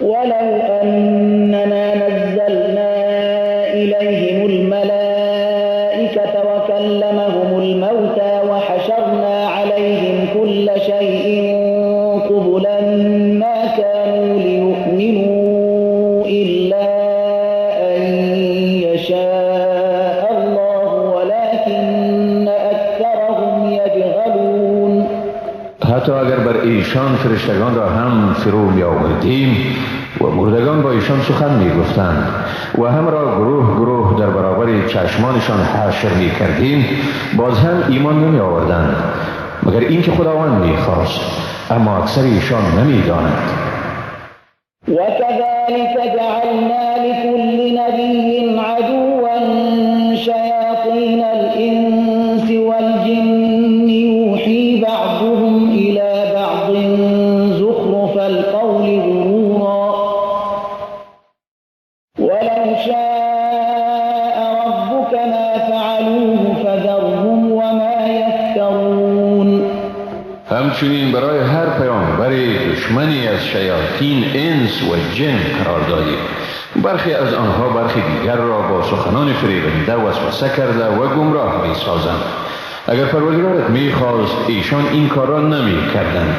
ولو أننا نزلنا إليهم الملائكة وكلمهم الموتى وحشرنا عليهم كل شيء قبلا ما كانوا ليؤمنوا إلا أن يشاء الله ولكن أكثرهم يجهلون. حتی اگر بر ایشان فرشتگان را هم فرو می آوردیم و مردگان با ایشان سخن می گفتند و هم را گروه گروه در برابر چشمانشان حشر می کردیم، باز هم ایمان نمی آوردند مگر اینکه خداوند می خواست، اما اکثر ایشان نمی دانند. وكذلك جعلنا لكل نبي عدوا شياطين الإنس والجن يوحي بعضهم إلى بعض زخرف القول غرورا ولو شاء ربك ما فعلوه فذرهم وما يفترون. همچنین برای هر پیامبر دشمنی از شیاطین انس و جن قرار دادیم. برخی از آنها برخی دیگر را با سخنان فریبنده وسوسه کرده و گمراه می سازند. اگر پروردگارت می خواست ایشان این کار را نمی کردند،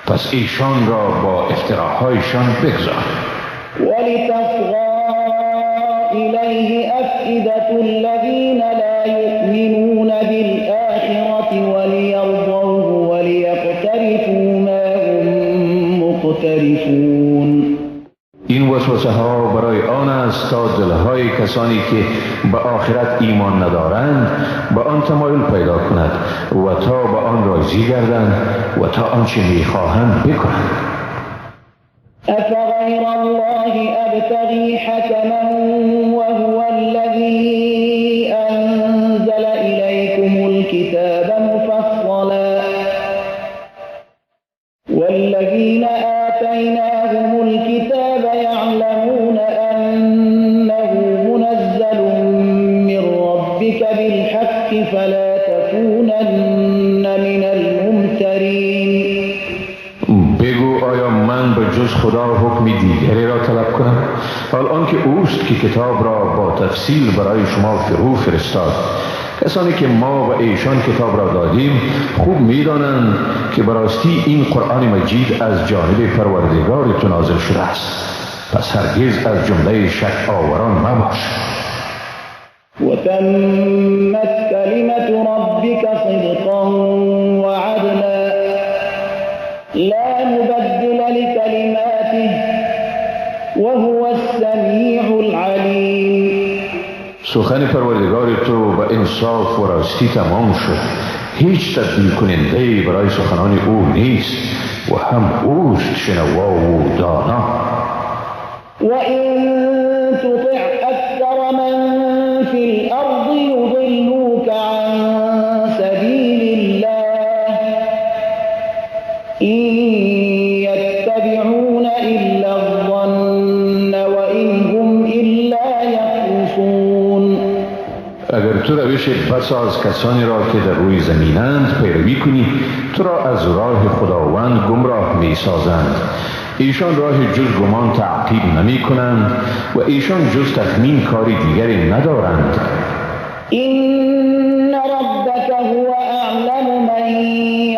پس ایشان را با افتراهایشان بگذار. ولتصغى إليه أفئدة الذين لا يؤمنون بالآخرة وليرضوه وليقترفوا ما هم مقترفون. این وسوسه ها برای آن است تا دلهای کسانی که به آخرت ایمان ندارند به آن تمایل پیدا کند و تا به آن راضی گردند و تا آنچه میخواهند بکنند. أفغير الله أبتغي حكما وهو الذي أنزل إليكم الكتاب مفصلا والذين آتيناهم الكتاب يعلمون أنه منزل من ربك بالحق فلا تكونن من الممترين. بگو آیا من به جز خدا حکم دیگری را طلب کنم؟ حال آنکه اوست که کتاب را با تفصیل برای شما فرو فرستاد. کسانی که ما به ایشان کتاب را دادیم خوب می‌دانند که براستی این قرآن مجید از جانب پروردگار تو نازل شده است، پس هرگز از جمله شک آوران مباش. وتمت كلمة ربك صدقا وعدلا لا مبدل لكلماته وهو السميع العليم. سخن پروردگار تو به انصاف و راستی تمام شد، هیچ تبدیل کننده برای سخنان او نیست و هم اوست شنوا و دانا. وإن تطع أكثر من في الأرض يضلوك عن سبيل الله إن يتبعون إلا الظن وإن هم إلا يخرصون. اگر تو روش بسا از کسانی را که در روی زمینند پیروی کنی، تو را از راه خداوند گمراه می سازند. ایشان راه جز گمان تعقیب نمی کنند و ایشان جز تخمین کاری دیگری ندارند. إن ربك هو أعلم من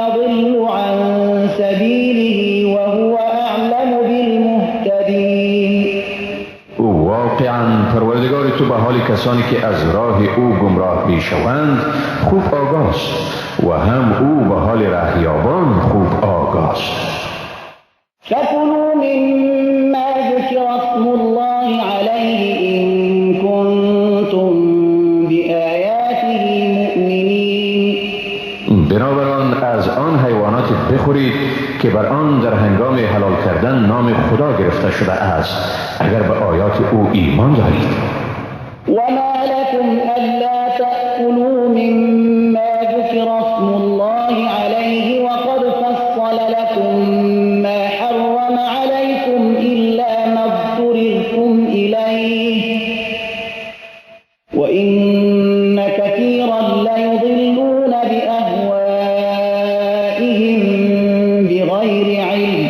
يضل عن سبيله وهو أعلم بالمهتدين. او واقعا پروردگار تو به حال کسانی که از راه او گمراه می شوند خوب آگاست و هم او به حال رهیابان خوب آگاست. فكلوا مما ذكر اسم الله عليه إن كنتم بآياته مؤمنين. بنابراین از آن حیوانات بخورید که بر آن در هنگام حلال کردن نام خدا گرفته شده است، اگر به آیات او ایمان دارید. وما لكم ألا تأكلوا مما ذكر اسم الله عليه وقد فصل لكم ما حرم عليكم إلا ما اضطررتم إليه وإن كثيرا ليضلون بأهوائهم بغير علم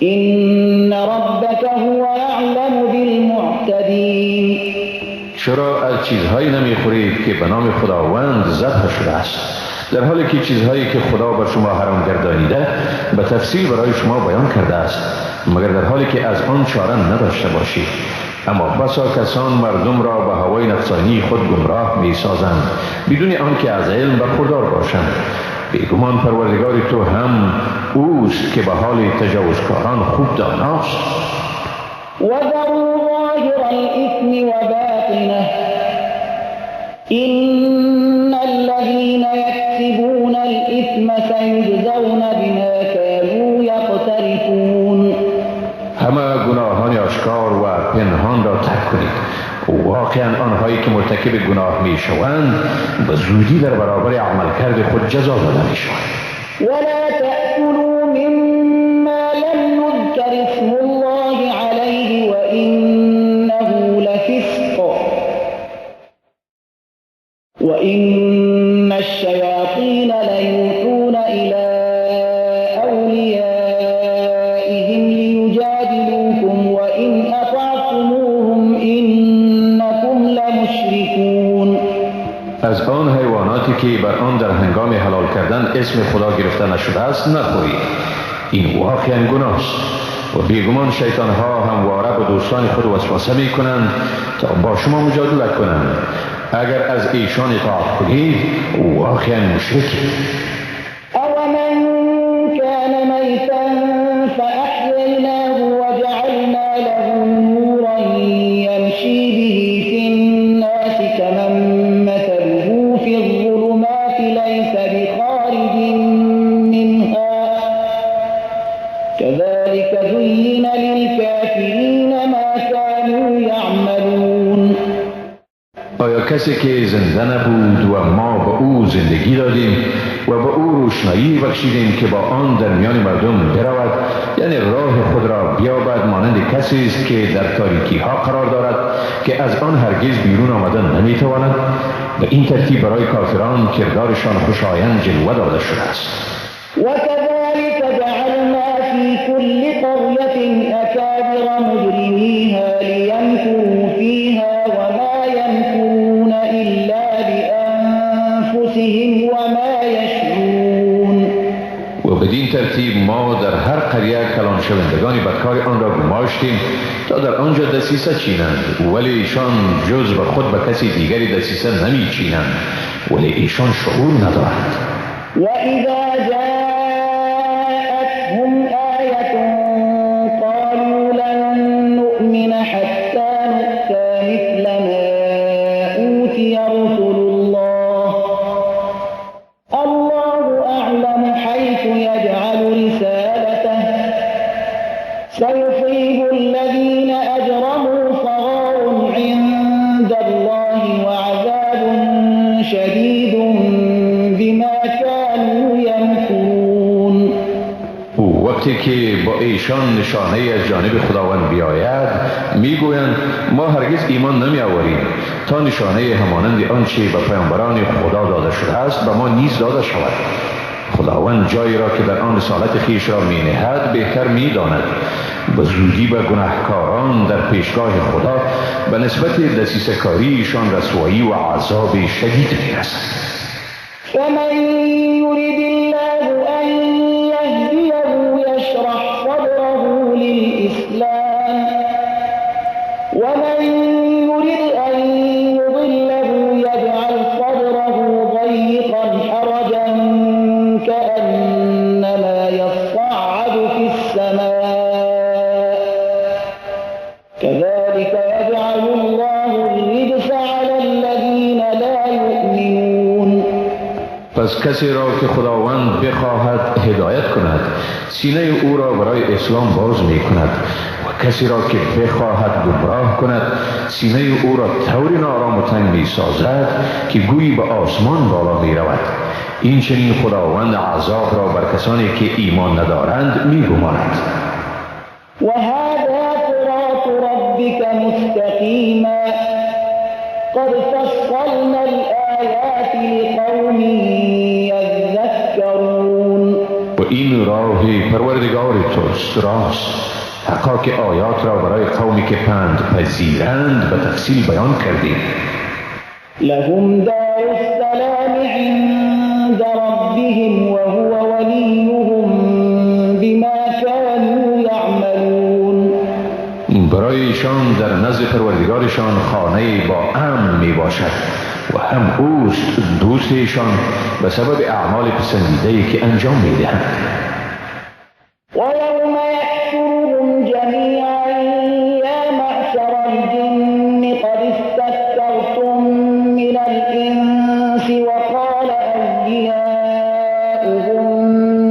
إن ربك هو أعلم بالمعتدين. چرا از چیزهایی نمیخورید که به نام خداوند ذبح شده است، در حالی که چیزهایی که خدا بر شما حرام گردانیده به تفصیل برای شما بیان کرده است، مگر در حالی که از آن چاره نداشته باشید. اما بسا کسان مردم را به هوای نفسانی خود گمراه می سازند بدون آنکه از علم برخوردار باشند. بیگمان پروردگار تو هم اوست که به حال تجاوزکاران خوب داناست. وذروا ظاهر الإثم وباطنه إن الذين يكسبون الإثم سيجزون بما كانوا يقترفون. همه گناهان آشکار و پنهان را ترک کنید. واقعا آنهایی که مرتکب گناه می شوند به زودی در برابر عملکرد خود جزا داده می شوند. ولا تأكلوا مما لم يذكر اسم الله عليه وإنه لفسق وإن الشياطين ليوحون إلى أوليائهم ليجادلوكم وإن أطعتموهم إنكم لمشركون. از آن حیواناتی که بر آن در هنگام حلال کردن اسم خدا گرفته نشده است نخورید. این واقعا گناه است و بیگمان شیطان ها همواره به دوستان خود وسوسه می کنند تا با شما مجادله کنند. اگر از ایشان اطاعت کنید واقعا مشرکید. أومن كان ميتا فأحييناه وجعلنا له نورا يمشي به في الناس كمن مثله في الظلمات ليس بخارج منها كذلك زين للكافرين ما كانوا يعملون. آیا کسی که زنده نبود و ما به او زندگی دادیم و به او روشنایی بخشیدیم که با آن در میان مردم برود، یعنی راه خود را بیابد، مانند کسی است که در تاریکی ها قرار دارد که از آن هرگز بیرون آمدن نمیتواند؟ به این ترتیب برای کافران کردارشان خوشایند جلوه داده شده است. وكذلك جعلنا في كل قرية أكابر مجرميها ليمكروا فيها وما يمكرون إلا بأنفسهم وما يشعرون. و بدین ترتیب ما در هر قریه کلان شوندگان بدکار آن را گماشتیم تا در آنجا دسیسه چینند، ولی ایشان جز به خود به کسی دیگری دسیسه نمی چینند، ولی ایشان شعور ندارند. وإذا جاءتهم آية قالوا لن نؤمن حتى نؤتى مثل ما أوتي رسل الله الله أعلم حيث يجعل رسالته سيصيب الذين أجرموا صغار عند الله وعذاب شديد بما كانوا يمكرون. وقتی که با ایشان نشانه از جانب خداوند بیاید میگویند ما هرگز ایمان نمی آوریم تا نشانه همانند آنچه به پیامبران خدا داده شده است به ما نیز داده شود. خداوند جایی را که در آن رسالت خویش را می نهد بهتر می داند. به زودی به گناهکاران در پیشگاه خدا به نسبت دسیسه کاری ایشان رسوایی و عذاب شدید می رسد. فمن يرد الله أن يهديه يشرح صدره للإسلام ومن يرد أن يضله يجعل صدره ضيقا حرجا كأنما يصعد في السماء كذلك يجعل الله الرجس على الذين لا يؤمنون. پس کسی را که خداوند بخواهد هدایت کند سینه او را برای اسلام باز می کند و کسی را که بخواهد گمراه کند سینه او را طوری نارام و تنگ می سازد که گویی به آسمان بالا می رود. این چنین خداوند عذاب را بر کسانی که ایمان ندارند می گمارد. وهذا صراط ربك مستقیما قد فصلنا الآیات لقوم یذکرون. و این این راه پروردگار توست راست، حقا که آیات را برای قومی که پند پذیرند به تفصیل بیان کردیم. لهم دار السلام عند ربهم وهو وليهم بما كانوا يعملون. برای ایشان در نزد پروردگارشان خانه با امن می باشد و هم اوست دوست ایشان به سبب اعمال پسندیده‌ای که انجام می دهند. ويوم يحشرهم جميعا يا معشر الجن قد استكثرتم من الإنس وقال أولياؤهم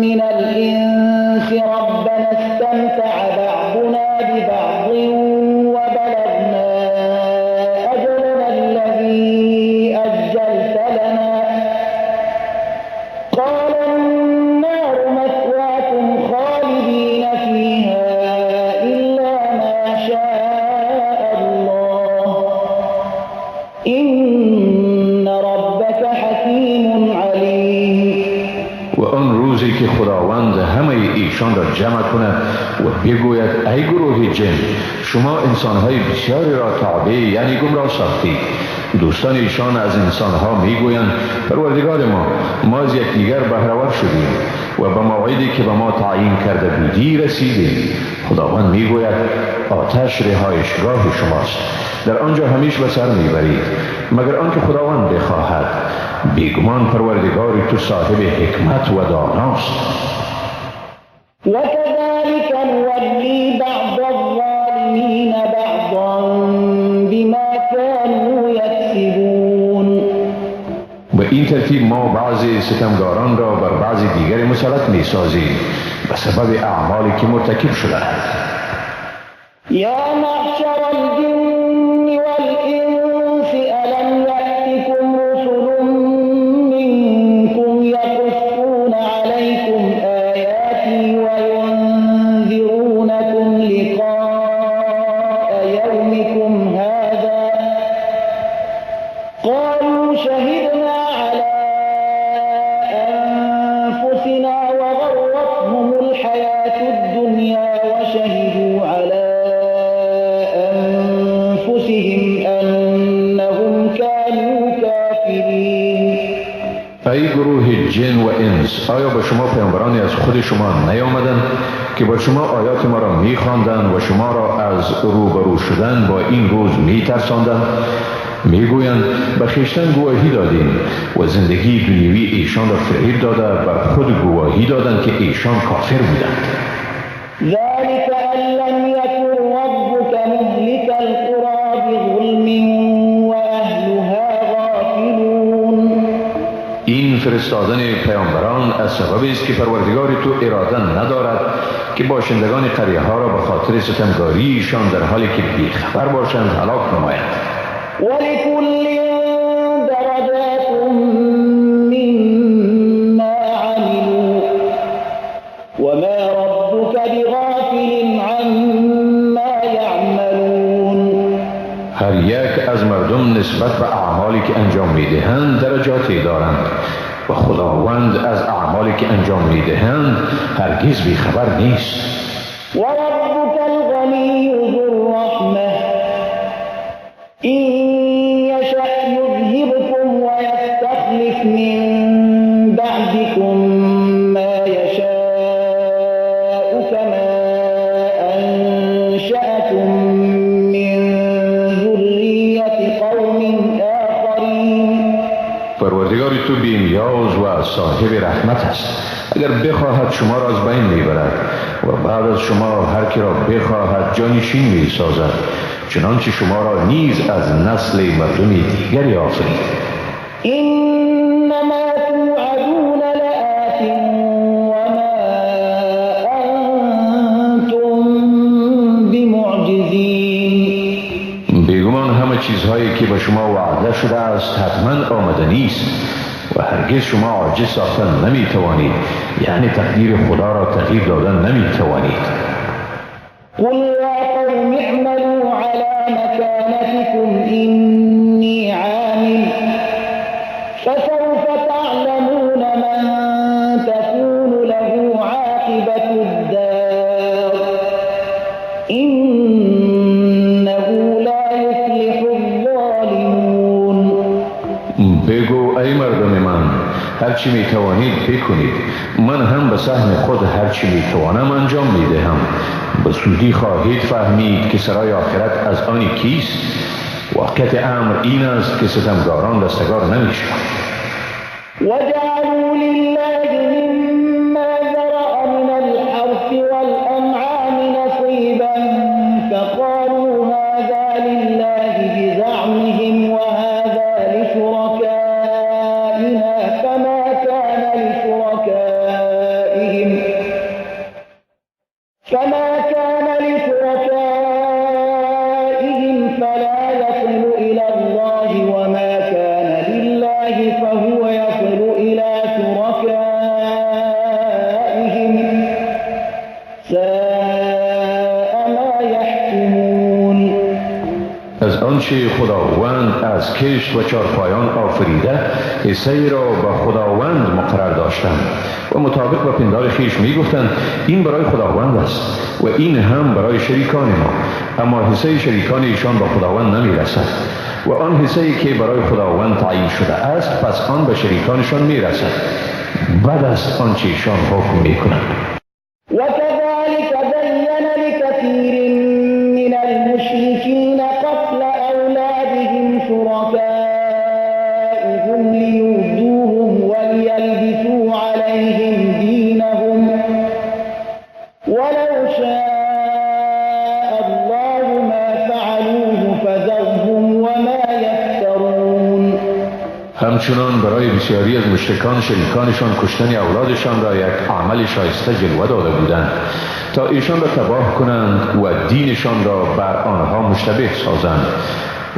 من الإنس ربنا استمتع بعضنا ببعض وبلغنا أجلنا الذي أجلت لنا قال النار مثواكم خالدين فيها إلا ما شاء الله إن ربك حكيم عليم. و آن روزی که خداوند همه ایشان را جمع کند و بگوید ای گروه جن، شما انسانهای بسیاری را تابع یعنی گمراه ساختید. دوستان ایشان از انسانها میگویند پروردگار ما، ما از یکدیگر بهره‌ور شدیم و به موعدی که به ما تعیین کرده بودی رسیدیم. خداوند میگوید آتش رهایشگاه شماست، در آنجا همیش به سر میبرید مگر آنکه خداوند بخواهد. بیگمان پروردگار تو صاحب حکمت و داناست. وكذلك نولي بعض الظالمين بعضا بما كانوا يكسبون. به این ترتیب ما بعضی ستمگاران را بر بعضی دیگر مسلط میسازیم به سبب اعمالی که مرتکب شدند. یا معشر الجن والإنس ألم يأتكم رسل منكم يقصون عليكم آياتي وينذرونكم لقاء يومكم هذا قالوا شهدنا على أنفسنا وغرتهم الحياة الدنيا وشهدوا على أنفسهم أنهم كانوا كافرين. ای گروه جن و انس، آیا به شما پیامبرانی از خود شما نیامدند که با شما آیات ما را میخواندند و شما را از روبرو شدن با این روز میترساندند؟ میگویند به خویشتن گواهی دادیم و زندگی دنیوی ایشان را فریب داده بر خود گواهی دادند که ایشان کافر بودند. ذلك أن لم يكن ربك مهلك القرى بظلم وأهلها غافلون. این فرستادن پیامبران از سبب است که پروردگار تو اراده ندارد که باشندگان قریه ها را به خاطر ستمگاری ایشان در حالی که بیخبر باشند هلاک نماید. ولكل درجات مما عملوا وما ربك بغافل عما يعملون. هر یک از مردم نسبت به اعمالی که انجام میدهند درجاتی دارند و خداوند از اعمالی که انجام میدهند هرگز بیخبر نیست. وربك الغني ذو الرحمة إن يشأ يذهبكم ويستخلف من بعدكم ما يشاء كما أنشأكم من ذرية قوم آخرين. پروردگار تو بی‌نیاز و صاحب رحمت است. اگر بخواهد شما را از بین میبرد و بعد از شما هر کی را بخواهد جانشین میسازد، چنانچه شما را نیز از نسل مردم دیگری آفرید. انما توعدون لآت وما انتم بمعجزین. بیگمان همه چیزهایی که به شما وعده شده است حتما آمدنی است و هرگز شما عاجز ساختن نمیتوانید، یعنی تقدیر خدا را تغییر دادن نمیتوانید. قل يا قوم اعملوا على مكانتكم إني عامل فسوف تعلمون من تكون له عاقبة إنه لا يفلح الظالمون. بگو ای مردم من، هرچی می توانید بکنید، من هم به سهم خود هرچی می توانم انجام می دهم. به زودی خواهید فهمید که سرای آخرت از آن کیست. واقعیت امر این است که ستمگاران رستگار نمی شوند. وجعلوا لله مما ذرأ من الحرث والأنعام نصيبا فقالوا هذا لله بزعمهم وهذا لشركائنا فما كان لشركائهم فلا يصل إلى الله وما كان لله فهو يصل إلى شركائهم ساء ما يحكمون. از آنچه خداوند از کشت و چارپایان آفریده حصه‌ای را با خداوند مقرر داشتند و مطابق با پندار خویش میگفتند این برای خداوند است و این هم برای شریکان ما، اما حصه شریکان ایشان با خداوند نمیرسد و آن حصه‌ای که برای خداوند تعیین شده است پس آن به شریکانشان میرسد. بد است آنچه ایشان حکم میکنند. وكذلك زين لكثير من المشركين قتل أولادهم شركاؤهم ليردوهم وليلبسوا عليهم دينهم ولو شاء الله ما فعلوه فذرهم وما يفترون. همچنان برای بسیاری از مشرکان شریکانشان کشتن اولادشان را یک عمل شایسته جلوه داده بودند تا ایشان را تباه کنند و دینشان را بر آنها مشتبه سازند،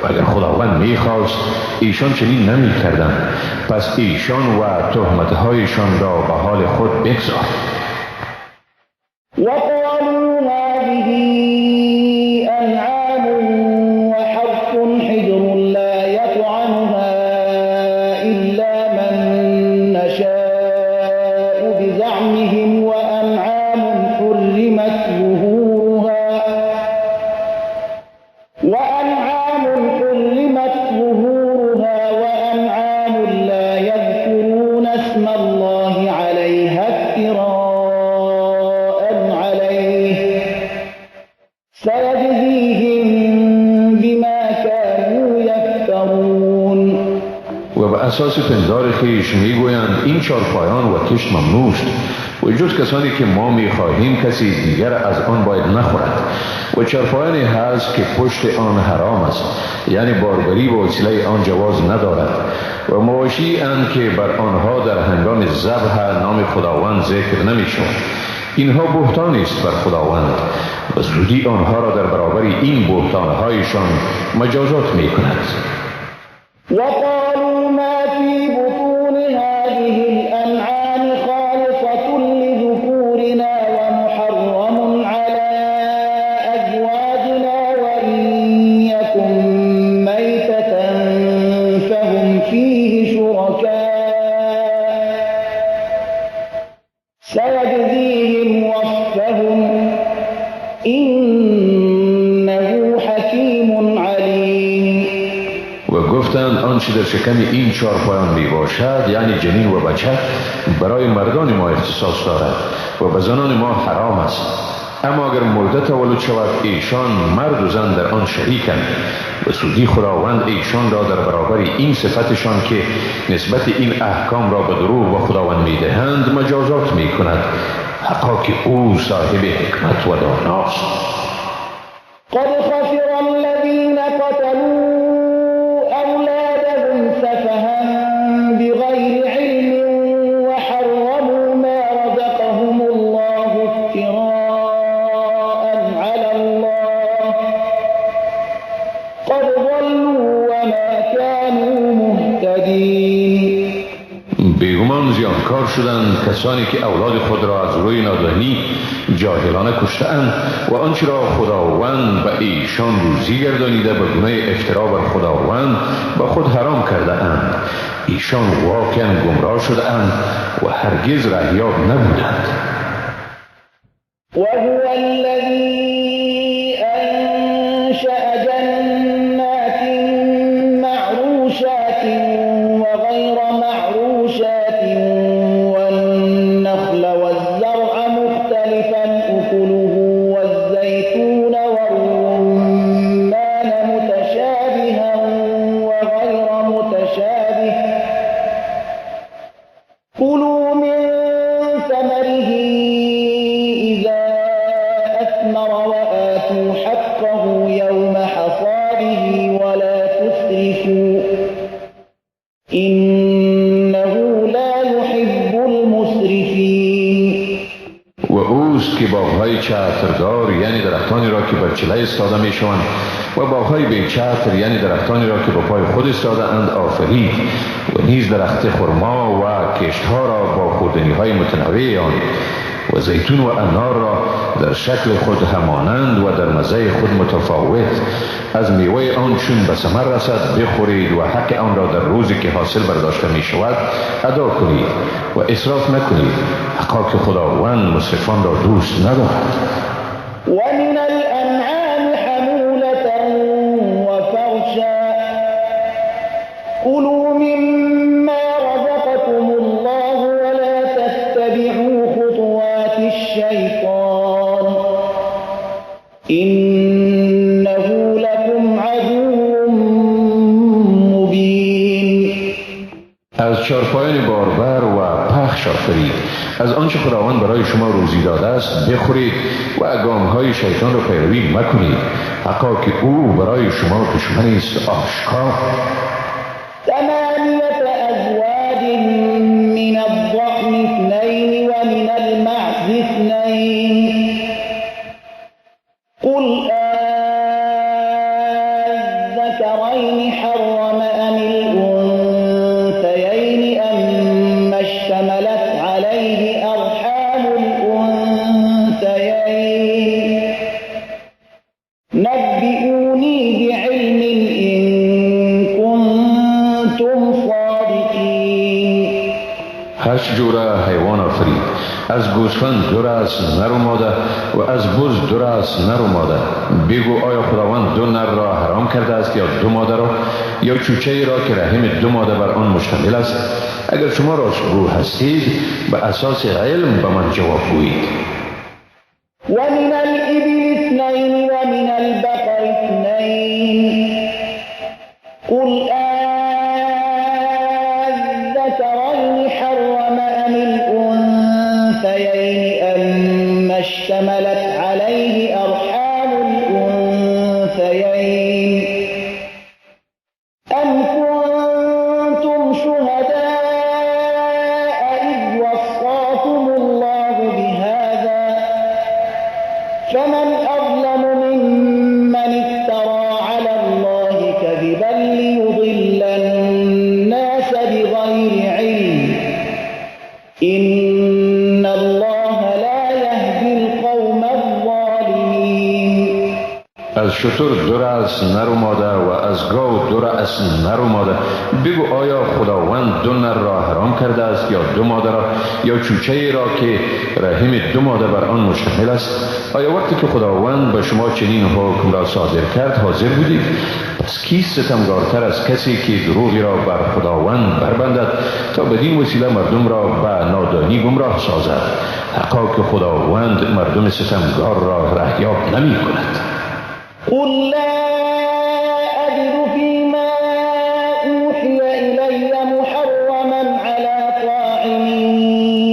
و اگر خداوند میخواست ایشان چنین نمیکردند. پس ایشان و تهمتهایشان را به حال خود بگذار. وقالوا هذه أنعام وحرث حجر لا يطعمها إلا من نشاء بزعمهم وأنعام حرمت ظهورها وأنعام لا يذكرون اسم الله عليها افتراء عليه سيجزيهم بما كانوا يفترون. و به اساس پندار خویش میگویند این چارپایان و کشت ممنوع است و جز کسانی که ما میخواهیم کسی دیگر از آن باید نخورد، و چارپایانی هست که پشت آن حرام است، یعنی باربری و وسیله آن جواز ندارد، و مواشی اند که بر آنها در هنگام ذبح نام خداوند ذکر نمیشود. اینها بهتانی است بر خداوند و زودی آنها را در برابر این بهتانهایشان مجازات میکند. وقالوا ما في بطون هذه الأنعام خالصة لذكورنا ومحرم على أزواجنا وإن يكن ميتة فهم فيه شركاء سيجزيهم وصفهم إنه حكيم عليم. و گفتند آنچه در شکم این چارپایان می باشد، یعنی جنین و بچه، برای مردان ما اختصاص دارد و به زنان ما حرام است، اما اگر مرده تولد شود ایشان مرد و زن در آن شریکند. و سودی خداوند ایشان را در برابر این صفتشان که نسبت این احکام را به دروغ و خداوند میدهند مجازات میکند، حقا که او صاحب حکمت و داناست. قد خسر الذين قتلوا أولادهم سفها بغير علم وحرموا ما رزقهم الله افتراء على الله قد ضلوا وما كانوا مهتدين. بیگمان زیانکار شدند کسانی که اولاد خود را از روی نادانی جاهلانه کشته‌اند و آنچه را خداوند به ایشان روزی گردانیده به گناه افترا بر خداوند به خود حرام کرده اند. ایشان واقعا گمراه شده اند و هرگز رهیاب نبودند. وهو الذي أثمر وآتوا حقه يوم حصاده ولا تسرفوا إنه لا يحب المسرفين. و اوست که باغ‌های چتردار یعنی درختانی را که بر چله ایستاده میشوند و باغ‌های بی چتر یعنی درختانی را که به پای خود ایستاده اند آفرید و نیز درخت خرما و کشتها را با خوردنی‌های متنوع آن و زیتون و انار را در شکل خود همانند و در مزه خود متفاوت از میوه آن چون به ثمر رسد بخورید و حق آن را در روزی که حاصل برداشته می شود ادا کنید و اسراف نکنید، حقا که خداوند مسرفان را دوست ندارد. ومن الأنعام حمولة وفرشا كلوا مما رزقكم الله ولا تتبعوا خطوات الشيطان إنه لكم عدو مبين. از چارپایان باربر و پخش آفرید، از آنچه خداوند برای شما روزی داده است بخورید و گام‌های شیطان را پیروی مکنید، حقا که او برای شما دشمنی است آشکار. ثمانية أزواج من الضأن اثنين ومن المعز اثنين قل أذكرين حرم أم الأنثيين أما اشتملت عليه أرحام الأنثيين نبئوني بعلم إن كنتم صادقين. 8 جوره حیوان آفرید، از گوسفند 2 رأس نر و ماده و از بز 2 رأس نر و ماده. بگو آیا خداوند 2 نر را حرام کرده است یا 2 ماده را، یا چوچه ای را که رحم 2 ماده بر آن مشتمل است؟ اگر شما راستگو هستید به اساس علم به من جواب گویید. ومن الإبل اثنين ومن البقر اثنين قل أذكرين حرم أم الأنثيين أما اشتملت عليه أرحام الأنثيين أم كنتم شهداء إذ وصاكم الله بهذا فمن أظلم ممن افترى على الله كذبا ليضل الناس بغير علم إن الله لا يهدي القوم الظالمين. از شتر 2 رأس نر و ماده و از گاو 2 رأس نر و ماده. بگو آیا خداوند 2 نر را حرام کرده است یا 2 ماده را، یا چوچه ای را که رحم 2 ماده بر آن مشتمل است؟ آیا وقتی که خداوند به شما چنین حکم را صادر کرد حاضر بودید؟ پس کیست ستمگارتر از کسی که دروغی را بر خداوند بربندد تا بدین وسیله مردم را به نادانی گمراه سازد؟ حقا که خداوند مردم ستمگار را رهیاب نمی کند. قل لا أجد فيما أوحي إلي محرما على طاعم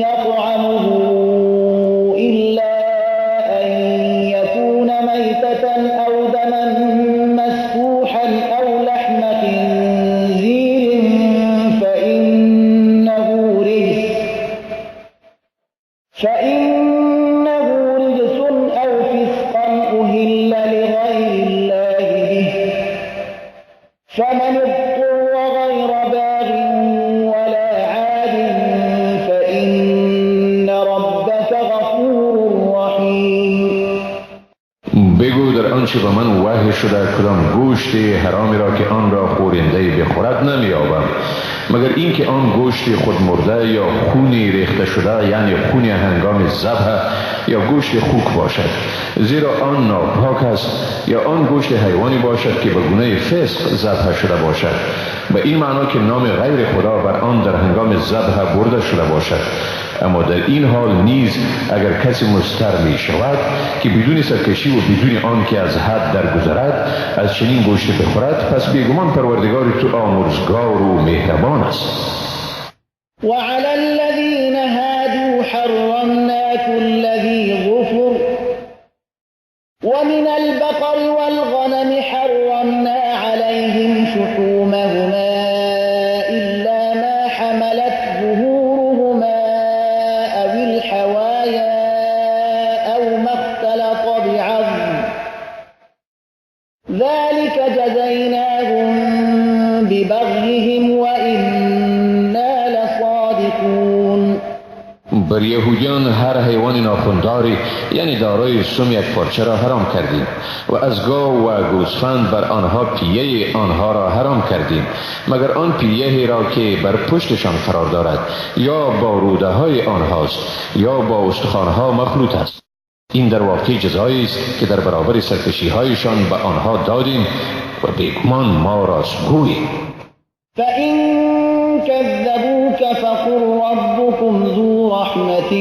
يطعمه إلا أن يكون ميتة أو دما مسفوحا أو لحم خنزير فإنه رجس أو فسقا أهل لغير الله به فمن اضطر غير باغ ولا عاد فإن ربك غفور رحيم. بگو در آنچه به من وحی شده کدام گوشت حرامی را که آن را خورنده بخورد نمی‌یابم، مگر اینکه آن گوشت خود مرده یا خونی ریخته شده، یعنی خون هنگام ذبح یا گوشت خوک باشد، زیرا آن ناپاک است، یا آن گوشت حیوانی باشد که به گونه فسق ذبح شده باشد، به این معنا که نام غیر خدا بر آن در هنگام ذبح برده شده باشد. اما در این حال نیز اگر کسی مضطر می شود که بدون سرکشی و بدون آن که از حد درگذرد از چنین گوشت بخورد، پس بیگمان پروردگار تو آمرزگار و مهربان است. وعلى الذين هادوا حرمنا كل ذي ظفر ومن البقر والغنم حرمنا عليهم شحومهما إلا ما حملت ظهورهما أو الحوايا أو ما اختلط بعظم ذلك جزيناهم ببغيهم وإنا لصادقون. بر یهودیان هر حیوان ناخونداری یعنی دارای سم یک پارچه را حرام کردیم و از گاو و گوسفند بر آنها پیه آنها را حرام کردیم، مگر آن پیه را که بر پشتشان قرار دارد یا با روده های آنهاست یا با استخوانها مخلوط است. این در واقع جزایی است که در برابر سرکشی هایشان به آنها دادیم و بیگمان ما راستگوییم. فإن كذبوك فقل ربكم ذو رحمة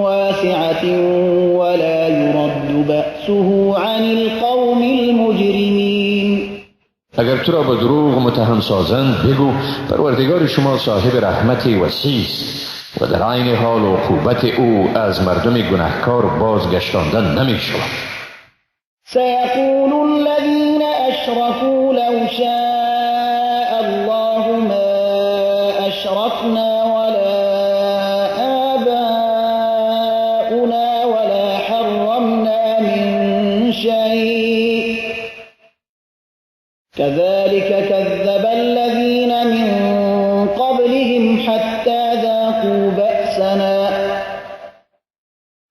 واسعة ولا يرد بأسه عن القوم المجرمين. اگر تو را به دروغ متهم سازند بگو پروردگار شما صاحب رحمت وسیع است و در عین حال عقوبت او از مردم گناهکار بازگشتاندن نمی شود. سيقول الذين أشركوا لو شاء الله ما أشركنا ولا آباؤنا ولا حرمنا من شيء كذلك كذب الذين من قبلهم حتى ذاقوا بأسنا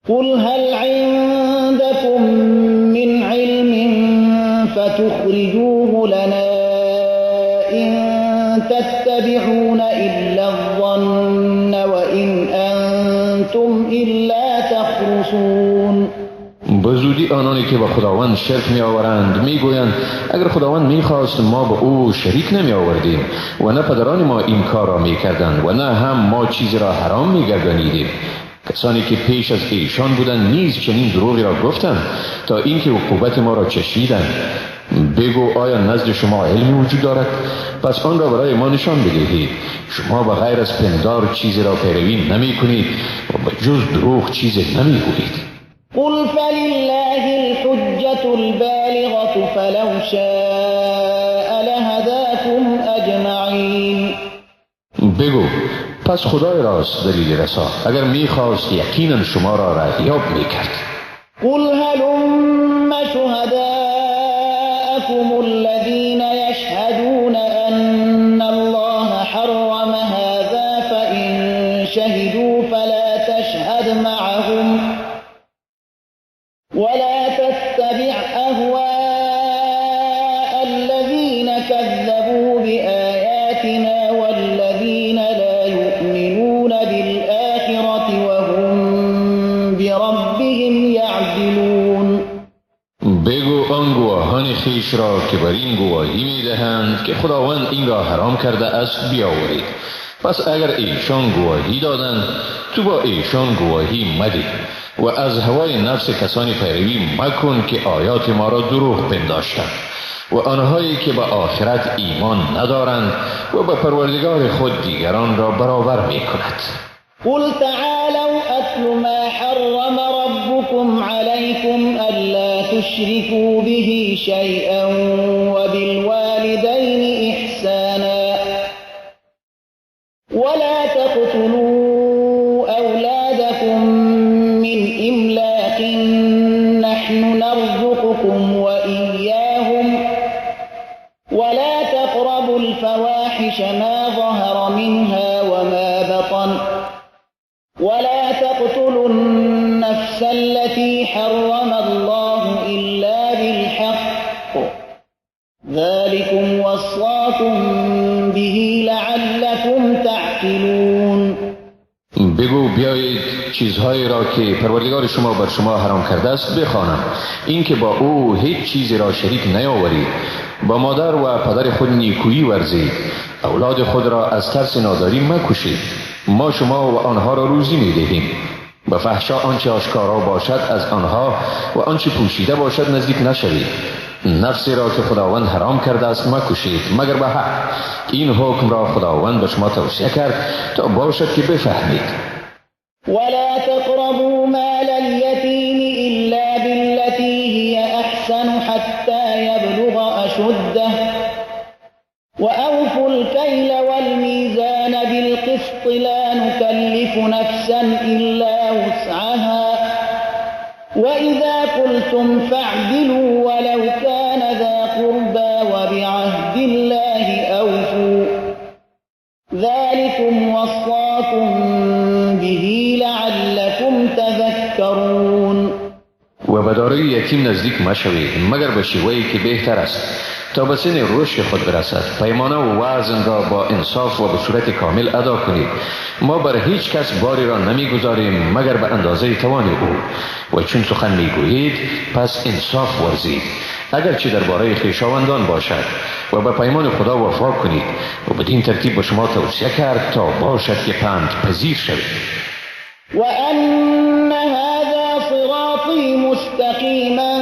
قل هل عندكم من علم فتخرجوه لنا إن تتبعون إلا الظن وإن أنتم إلا تخرصون. به زودی آنانی که با خداوند شرک می آورند می گویند اگر خداوند می خواست ما به او شریک نمی آوردیم و نه پدران ما این کار را می کردند و نه هم ما چیزی را حرام می گردانیدیم. کسانی که پیش از ایشان بودند نیز چنین دروغی را گفتند تا اینکه عقوبت ما را چشیدند. بگو آیا نزد شما علمی وجود دارد؟ پس آن را برای ما نشان بدهید. شما به غیر از پندار چیزی را پیروی نمی کنید و به جز دروغ چیزی نمی گویید. قل فلله الحجة البالغة فلو شاء لهداكم اجمعین. بگو پس خدای راست دلیل رسا، اگر میخواست یقینا شما را رهیاب میکرد. قل هلم شهداءكم الذين يشهدون أن الله حرم هذا فإن شهدوا فلا تشهد معهم ولا تتبع أهواء الذين كذبوا بآياتنا والذين لا يؤمنون بالآخرة وهم بربهم يعدلون. بگو آن گواهان خویش را که بر این گواهی می‌دهند که خداوند این را حرام کرده است بیاورید. پس اگر ایشان گواهی دادند تو با ایشان گواهی مده و از هوای نفس کسانی پیروی مکن که آیات ما را دروغ پنداشتند و آنهایی که به آخرت ایمان ندارند و به پروردگار خود دیگران را برابر می کند. قل تعالوا أتل ما حرم ربكم عليكم ألا تشركوا به شيئا وبالوالدين إحسانا ولا تقتلوا أولادكم من إملاق نحن نرزقكم وإياهم ولا تقربوا الفواحش ما ظهر منها وما بطن ولا تقتلوا النفس التي حرم الله إلا بالحق ذلكم وصاكم به لعلكم تعقلون. بگو بیایید چیزهایی را که پروردگار شما بر شما حرام کرده است بخوانم، اینکه با او هیچ چیزی را شریک نیاورید، با مادر و پدر خود نیکویی ورزید، اولاد خود را از ترس ناداری مکشید، ما شما و آنها را روزی می‌دهیم. به فحشا آنچه آشکارا باشد از آنها و آنچه پوشیده باشد نزدیک نشوید. نفسی را که خداوند حرام کرده است مکشید مگر به حق. این حکم را خداوند به شما توصیه کرد تا باشد که بفهمید. ولا تقربوا مال اليتيم إلا بالتي بالتي هي أحسن حتى يبلغ أشده وأوفوا الكيل والميزان بالقسط لا نكلف نفسا إلا وسعها وإذا قلتم فاعدلوا ولو كان ذا قربى وبعهد الله أوفوا ذلكم وصاكم به لعلكم تذكرون. و به دارای یتیم نزدیک مشوید مگر به شیوه‌ای که بهتر است تا به سن رشد خود برسد. پیمانه و وزن را با انصاف و به صورت کامل ادا کنید. ما بر هیچ کس باری را نمیگذاریم مگر به اندازه توان او. و چون سخن میگویید پس انصاف ورزید، اگرچه درباره خویشاوندان باشد، و به پیمان خدا وفا کنید. و بدین ترتیب به شما توصیه کرد تا باشد که پند پذیر شوید. وأن هذا صراطي مستقيما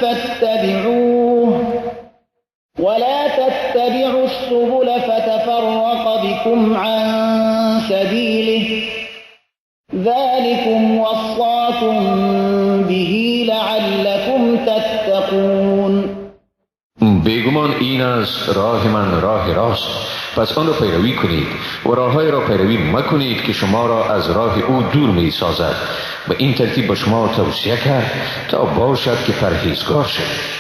فاتبعوه ولا تتبعوا السبل فتفرق بكم عن سبيله ذلكم وصاكم به لعلكم تتقون. بیگمان این است راه من، راه راست، پس آن را پیروی کنید و راههای را پیروی مکنید که شما را از راه او دور می سازد. به این ترتیب به شما توصیه کرد تا باشد که پرهیزگار شوید.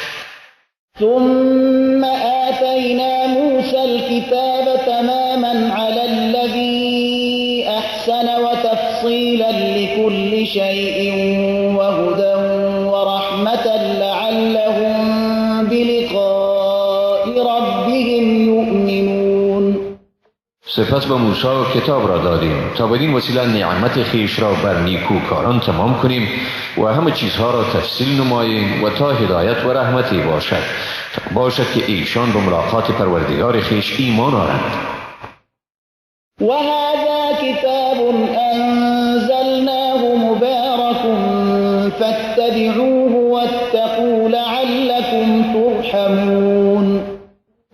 ثم آتینا موسى الكتاب تماما على الذي أحسن وتفصيلا لكل شيء وهدى ورحمة لعلهم بلقاء ربهم يؤمنون. سپس به موسی کتاب را دادیم تا بدین وسیله نعمت خویش را بر نیکوکاران تمام کنیم و همه چیزها را تفصیل نماییم و تا هدایت و رحمتی باشد، تا باشد که ایشان به ملاقات پروردگار خویش ایمان آرند. و هذا کتاب انزلناه مبارک فاتبعوه واتقوا لعلكم ترحمون.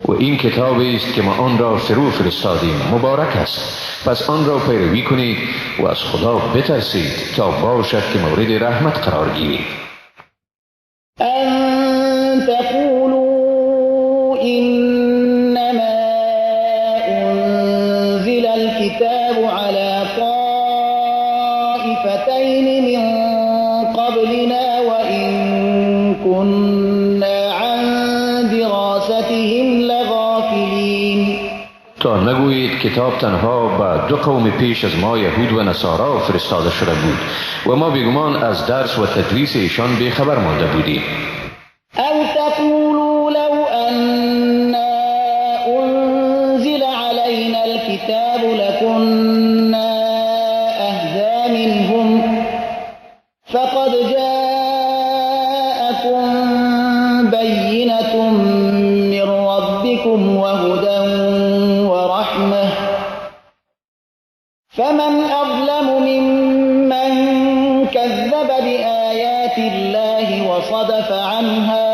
و این کتابی است که ما آن را فرو فرستادیم، مبارک است، پس آن را پیروی کنید و از خدا بترسید تا باشد که مورد رحمت قرار گیرید. ان تقولوا انما انزل الكتاب على طائفتين من قبلنا وان كنا عن دراستهم لغافلین. تا نگویید کتاب تنها به دو قوم پیش از ما، یهود و نصارا، فرستاده شده بود و ما بیگمان از درس و تدریس ایشان بیخبر مانده بودیم. او تقولوا لو أنا أنزل علينا الكتاب لكنا أهدى منهم فقد جاءكم بينة من ربكم وهدى ورحمة فمن أظلم ممن كذب بآيات الله وصدف عنها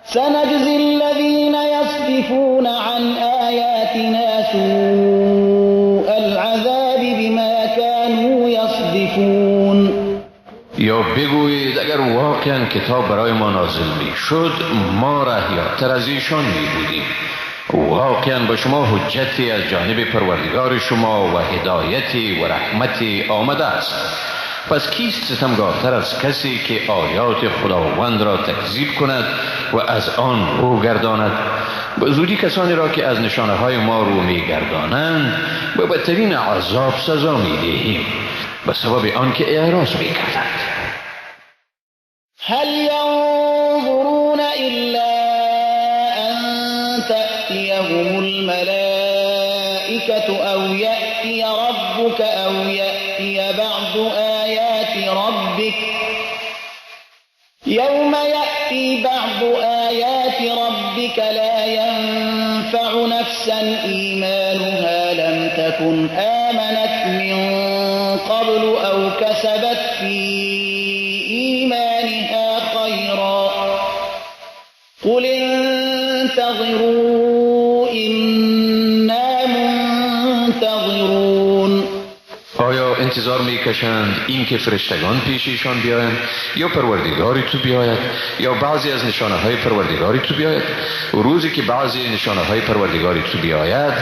سنجزي الذين يصدفون عن آياتنا سوء العذاب بما كانوا يصدفون. یا بگویید اگر واقعا کتاب برای ما نازل می شد ما رهیاتر از ایشان می بودیم. واقعا به شما حجتی از جانب پروردگار شما و هدایتی و رحمتی آمده است. پس کیست ستمگارتر از کسی که آیات خداوند را تکذیب کند و از آن رو گرداند؟ به زودی کسانی را که از نشانه های ما رو می گردانند به بدترین عذاب سزا می دهیم به سبب آنکه اعراض می کردند. هل ينظرون إلا أن تأتيهم الملائكة أو يأتي ربك أو يأتي بعض آيات ربك يوم يأتي بعض آيات ربك لا ينفع نفسا إيمانها لم تكن آمنت من قبل أو كسبت في إيمانها خيرا قل انتظروا إنا منتظرون. آیا انتظار انتظار میکشند این که فرشتگان پیش ایشان بیایند یا پروردگاری تو بیاید یا بعضی از نشانه های پروردگاری تو بیاید؟ روزی که بعضی نشانه های پروردگاری تو بیاید،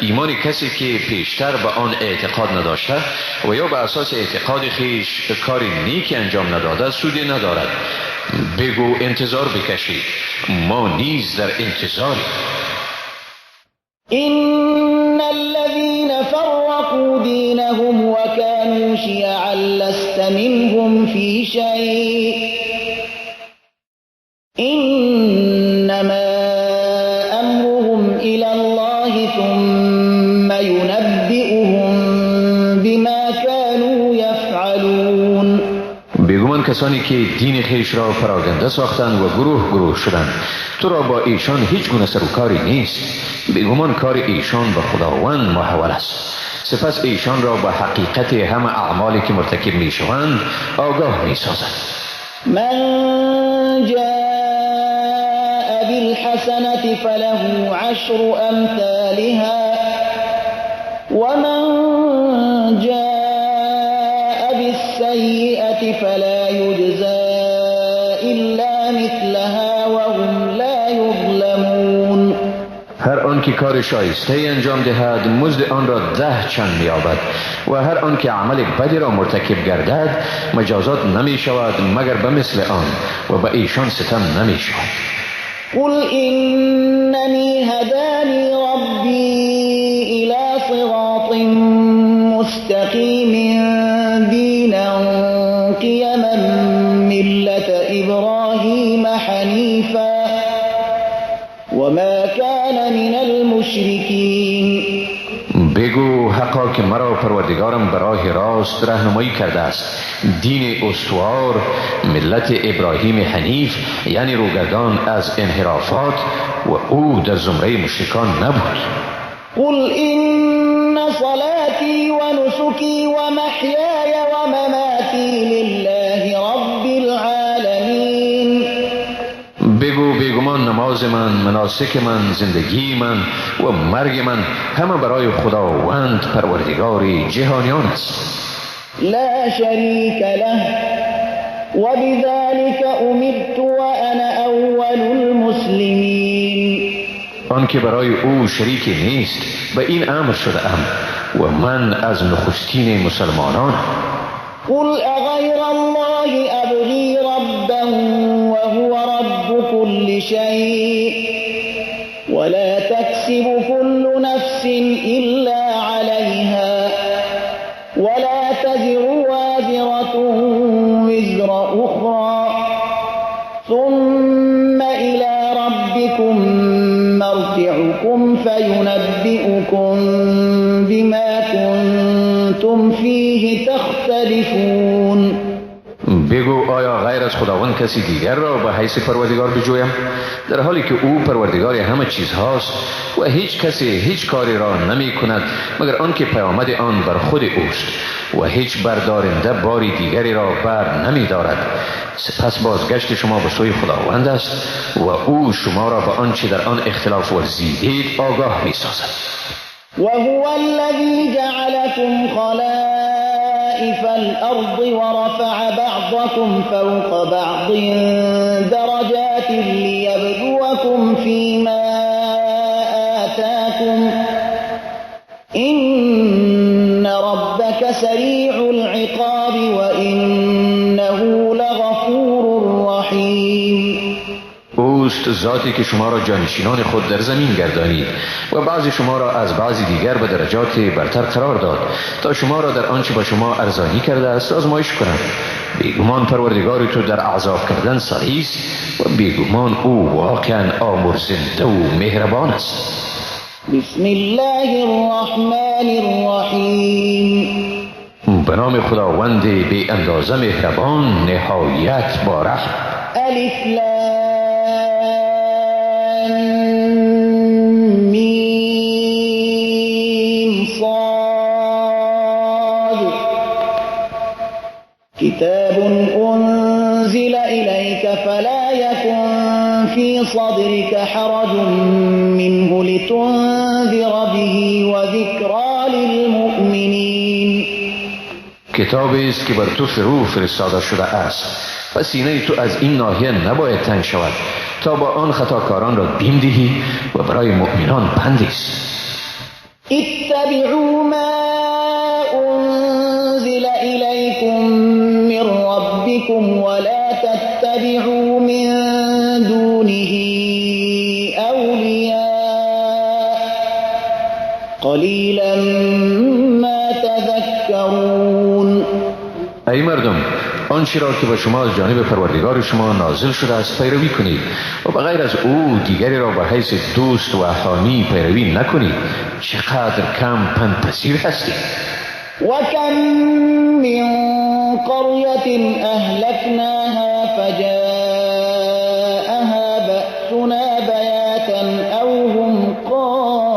ایمان کسی که پیشتر به آن اعتقاد نداشته و یا به اساس اعتقاد خویش کار نیکی انجام نداده سودی ندارد. بگو انتظار بکشید، ما نیز در انتظاریم. إن الذين فرقوا دينهم وكانوا شيعا لست منهم في شيء إنما أمرهم إلى الله ثم ينبئهم بما كانوا يفعلون. بیگمان کسانی که دین خویش را پراگنده ساختند و گروه گروه شدند، تو را با ایشان هیچ گونه سر و کاری نیست. بیگمان کار ایشان به خداوند محول است. سپس ایشان را به حقیقت همه اعمالی که مرتکب می شوند آگاه می سازد. من جاء بالحسنة فله عشر امثالها ومن جاء بالسيئة فلا يجزى إلا مثلها وهم لا يظلمون. هر آن که کار شایسته انجام دهد مزد آن را 10 چند می‌یابد و هر آن که عمل بدی را مرتکب گردد مجازات نمی شود مگر به مثل آن و به ایشان ستم نمی شود. قل إنني هداني ربي إلى صراط مستقيم دينا قيما ملة إبراهيم حنيفا وما كان من المشركين. بگو حقا که مرا پروردگارم به راه راست راهنمایی کرده است، دین استوار، ملت ابراهیم حنیف، یعنی روگردان از انحرافات، و او در زمره مشرکان نبود. قل إن صلاتي ونسكي ومحياي ومماتي لله رب العالمين. بگو بیگمان نماز من، مناسک من، زندگی من و مرگ من همه برای خداوند پروردگار جهانیان است. لا شریک له وبذلك امرت وانا اول المسلمین. آن که برای او شریکی نیست به این امر شده ام و من از نخستین مسلمانان. قل اغیر الله ابغی ربا وهو رب كل شيء ولا تكسب كل نفس إلا عليها ولا تزر وازرة وزر أخرى ثم إلى ربكم مرجعكم فينبئكم بما كنتم فيه تختلفون. بگو آیا غیر از خداوند کسی دیگر را به حیث پروردگار بجویم، در حالی که او پروردگار همه چیز هاست و هیچ کسی هیچ کاری را نمی کند مگر آنکه پیامد آن بر خود اوست و هیچ بردارنده باری دیگری را بر نمی دارد. سپس بازگشت شما به سوی خداوند است و او شما را به آنچه در آن اختلاف ورزیدید آگاه می سازد. وهو الذي جعلكم خلائف الأرض ورفع بعضكم فوق بعض درجات ليبلوكم فيما آتاكم إن ربك سريع العقاب وإنه لغفور رحيم. اوست ذاتی که شما را جانشینان خود در زمین گردانید و بعضی شما را از بعضی دیگر به درجات برتر قرار داد تا شما را در آنچه با شما ارزانی کرده است آزمایش کند. بیگمان پروردگار تو در عذاب کردن سریع است و بیگمان او واقعا آمرزنده و مهربان است. بسم الله الرحمن الرحیم. به نام خداوند بی اندازه مهربان نهایت با رحم. الف لام میم صاد. کتاب انزل الیک فلا یکن فی صدرک حرج منه لتنذر به وذکری للمؤمنین. کتابی است که بر تو فرو فرستاده شده است و سینه تو از این ناحیه نباید تنگ شود تا با آن خطاکاران را بیم دهی و برای مؤمنان پندی است. اتبعوا ما انزل الیکم من ربکم ولا تتبعوا من دونه اولیاء قلیلا ما تذکرون. ای مردم، آنچه را که به شما از جانب پروردگار شما نازل شده است پیروی کنید و به غیر از او دیگری را به حیث دوست و حامی پیروی نکنید. چقدر کم پندپذیر هستید. و کم من قریة اهلکناها فجاءها بأسنا بیاتا او هم قائلون.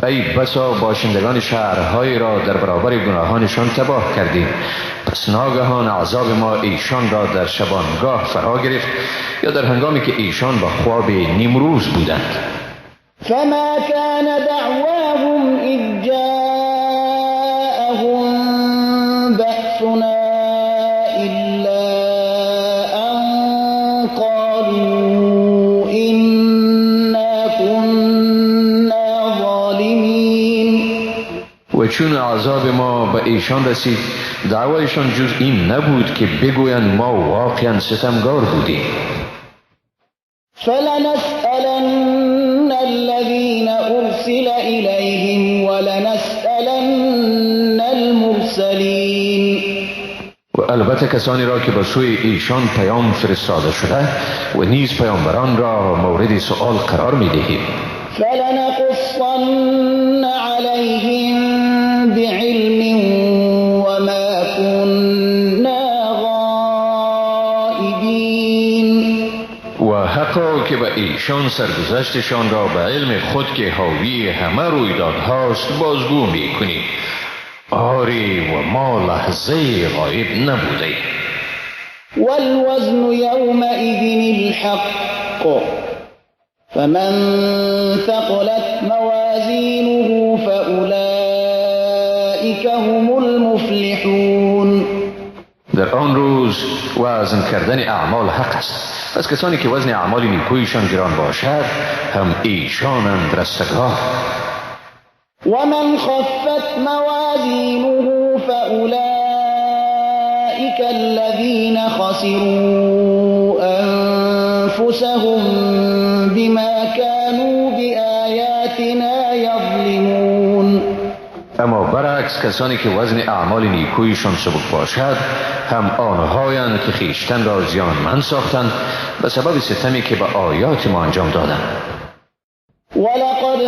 ای بسا باشندگان شهرهای را در برابر گناهانشان تباه کردیم، پس ناگهان عذاب ما ایشان را در شبانگاه فرا گرفت یا در هنگامی که ایشان با خواب نیمروز بودند. فما كان دعواهم اذ جاءهم بأسنا الا ان قالوا انا كنا ظالمین. و چون عذاب ما به ایشان رسید دعوایشان جز این نبود که بگویند ما واقعا ستمگار بودیم. فلنسألن الذين أرسل إليهم ولنسألن المرسلين. و البته کسانی را که به سوی ایشان پیام فرستاده شده و نیز پیامبران را مورد سؤال قرار می دهیم. فلنقصن عليهم بعلم وما كنا غائبين. و حقا که به ایشان سرگذشتشان را به علم خود که حاوی همه رویدادهاست بازگو می کنیم. آری و ما لحظه غایب نبوده. والوزن یومئذ الحق فمن ثقلت موازینه فأولئک هم المفلحون. در آن روز وزن کردن اعمال حق است، پس کسانی که وزن اعمال نیکویشان گران باشد هم ایشانند رستگار. ومن خفت موازینه فأولئک الذین خسروا انفسهم بما كانوا بآیاتنا یظلمون. اما برعکس کسانی که وزن اعمال نیکویشان سبک باشد هم آنهایند که خویشتن را زیانمند ساختند به سبب ستمی که به آیات ما انجام دادند. ولقد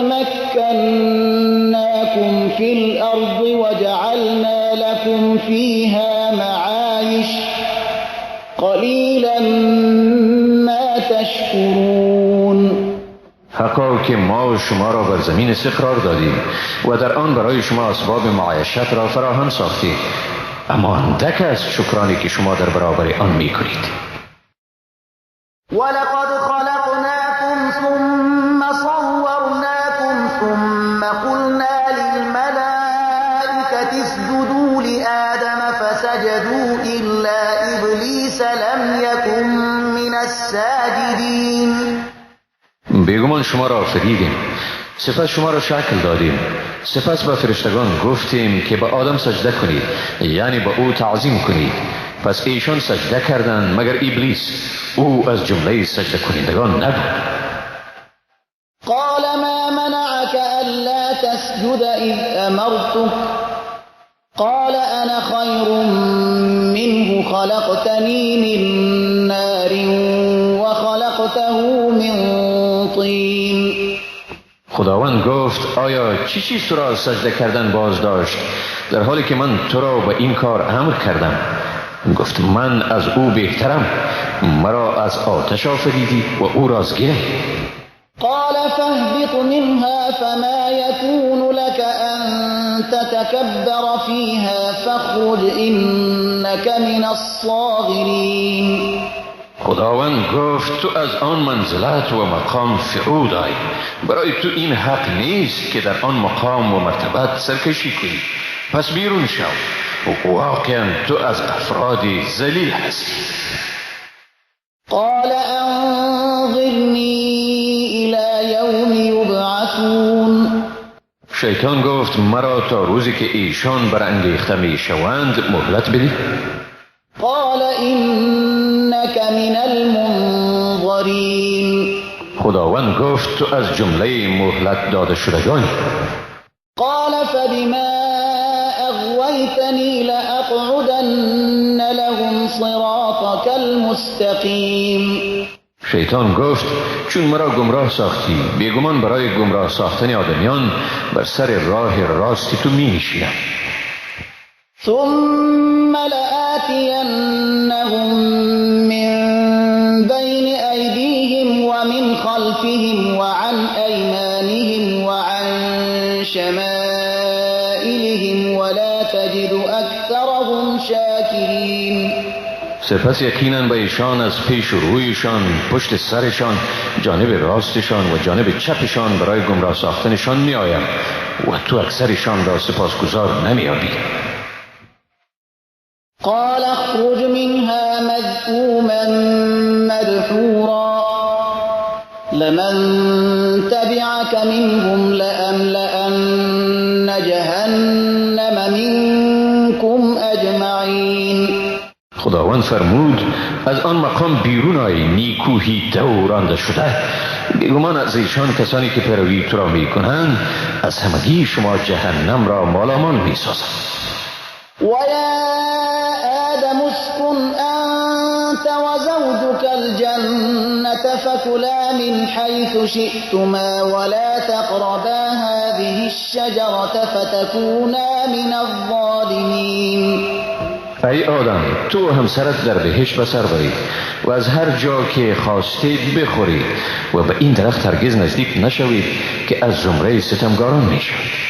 مكناكم في الأرض وجعلنا لكم فيها معايش قليلا ما تشكرون. حقا که ما شما را بر زمین استقرار دادیم و در آن برای شما اسباب معایشت را فراهم ساختیم، اما اندک است شکرانی که شما در برابر آن میکنید. ولقد خلقناكم ثم صورناكم ثم قلنا للملائكة اسجدوا لآدم فسجدوا إلا إبليس لم يكن من الساجدين. بیگمان شما را آفریدیم، سپس شما را شکل دادیم، سپس به فرشتگان گفتیم که به آدم سجده کنید، یعنی به او تعظیم کنید. پس ایشان سجده کردند مگر ابلیس، او از جمله سجده کنندگان نبود. قال ما منعك ألا تسجد إذ أمرتك قال أنا خير منه خلقتني من نار وخلقته من طين. خداوند گفت آیا چی چیز تو را سجده کردن باز داشت در حالی که من تو را به این کار امر کردم؟ گفت من از او بهترم، مرا از آتش آفریدی و او را از گل. قال فاهبط منها فما يكون لك أن تتكبر فيها فاخرج إنك من الصاغرين. خداوند گفت تو از آن منزلت و مقام فرود آی، برای تو این حق نیست که در آن مقام و مرتبت سرکشی کنی، پس بیرون شو و واقعا تو از افراد ذلیل هستی. قال انظرنی الی یوم یبعثون. شیطان گفت مرا تا روزی که ایشان برانگیخته می شوند مهلت بده. قال انک من المنظرین. خداوند گفت تو از جمله مهلت داده شدگان. قال فبما اغویتنی لاقعدن لهم صراطک المستقیم. شیطان گفت چون مرا گمراه ساختی، بیگمان برای گمراه ساختن آدمیان بر سر راه راستی تو می نشینم. ثم لآتینهم من بین ایدیهم ومن خلفهم وعن ایمانهم وعن شمائلهم ولا تجد اکثرهم شاکرین. سپس یقینا به ایشان از پیش و رویشان، پشت سرشان، جانب راستشان و جانب چپشان برای گمراه ساختنشان می آیم و تو اکثرشان را سپاسگزار نمی یابی. قال اخرج منها مذءوما مدحورا لمن تبعك منهم لأملأن جهنم منكم اجمعین. خداوند فرمود از آن مقام بیرون آی نیکوهی دورانده شده، بیگمان از ایشان کسانی که پیروی تو را می کنند از همگی شما جهنم را مالامان می سازند. و یا آدم اسکن انت وزوجك الجنة فكلا من حيث شئتما ولا تقربا هذه الشجرة فتكونا من الظالمین. ای آدم، تو همسرت در بهشت به سر برید و از هر جا که خواستید بخورید و به این درخت هرگز نزدیک نشوید که از زمره ستمگاران میشوید.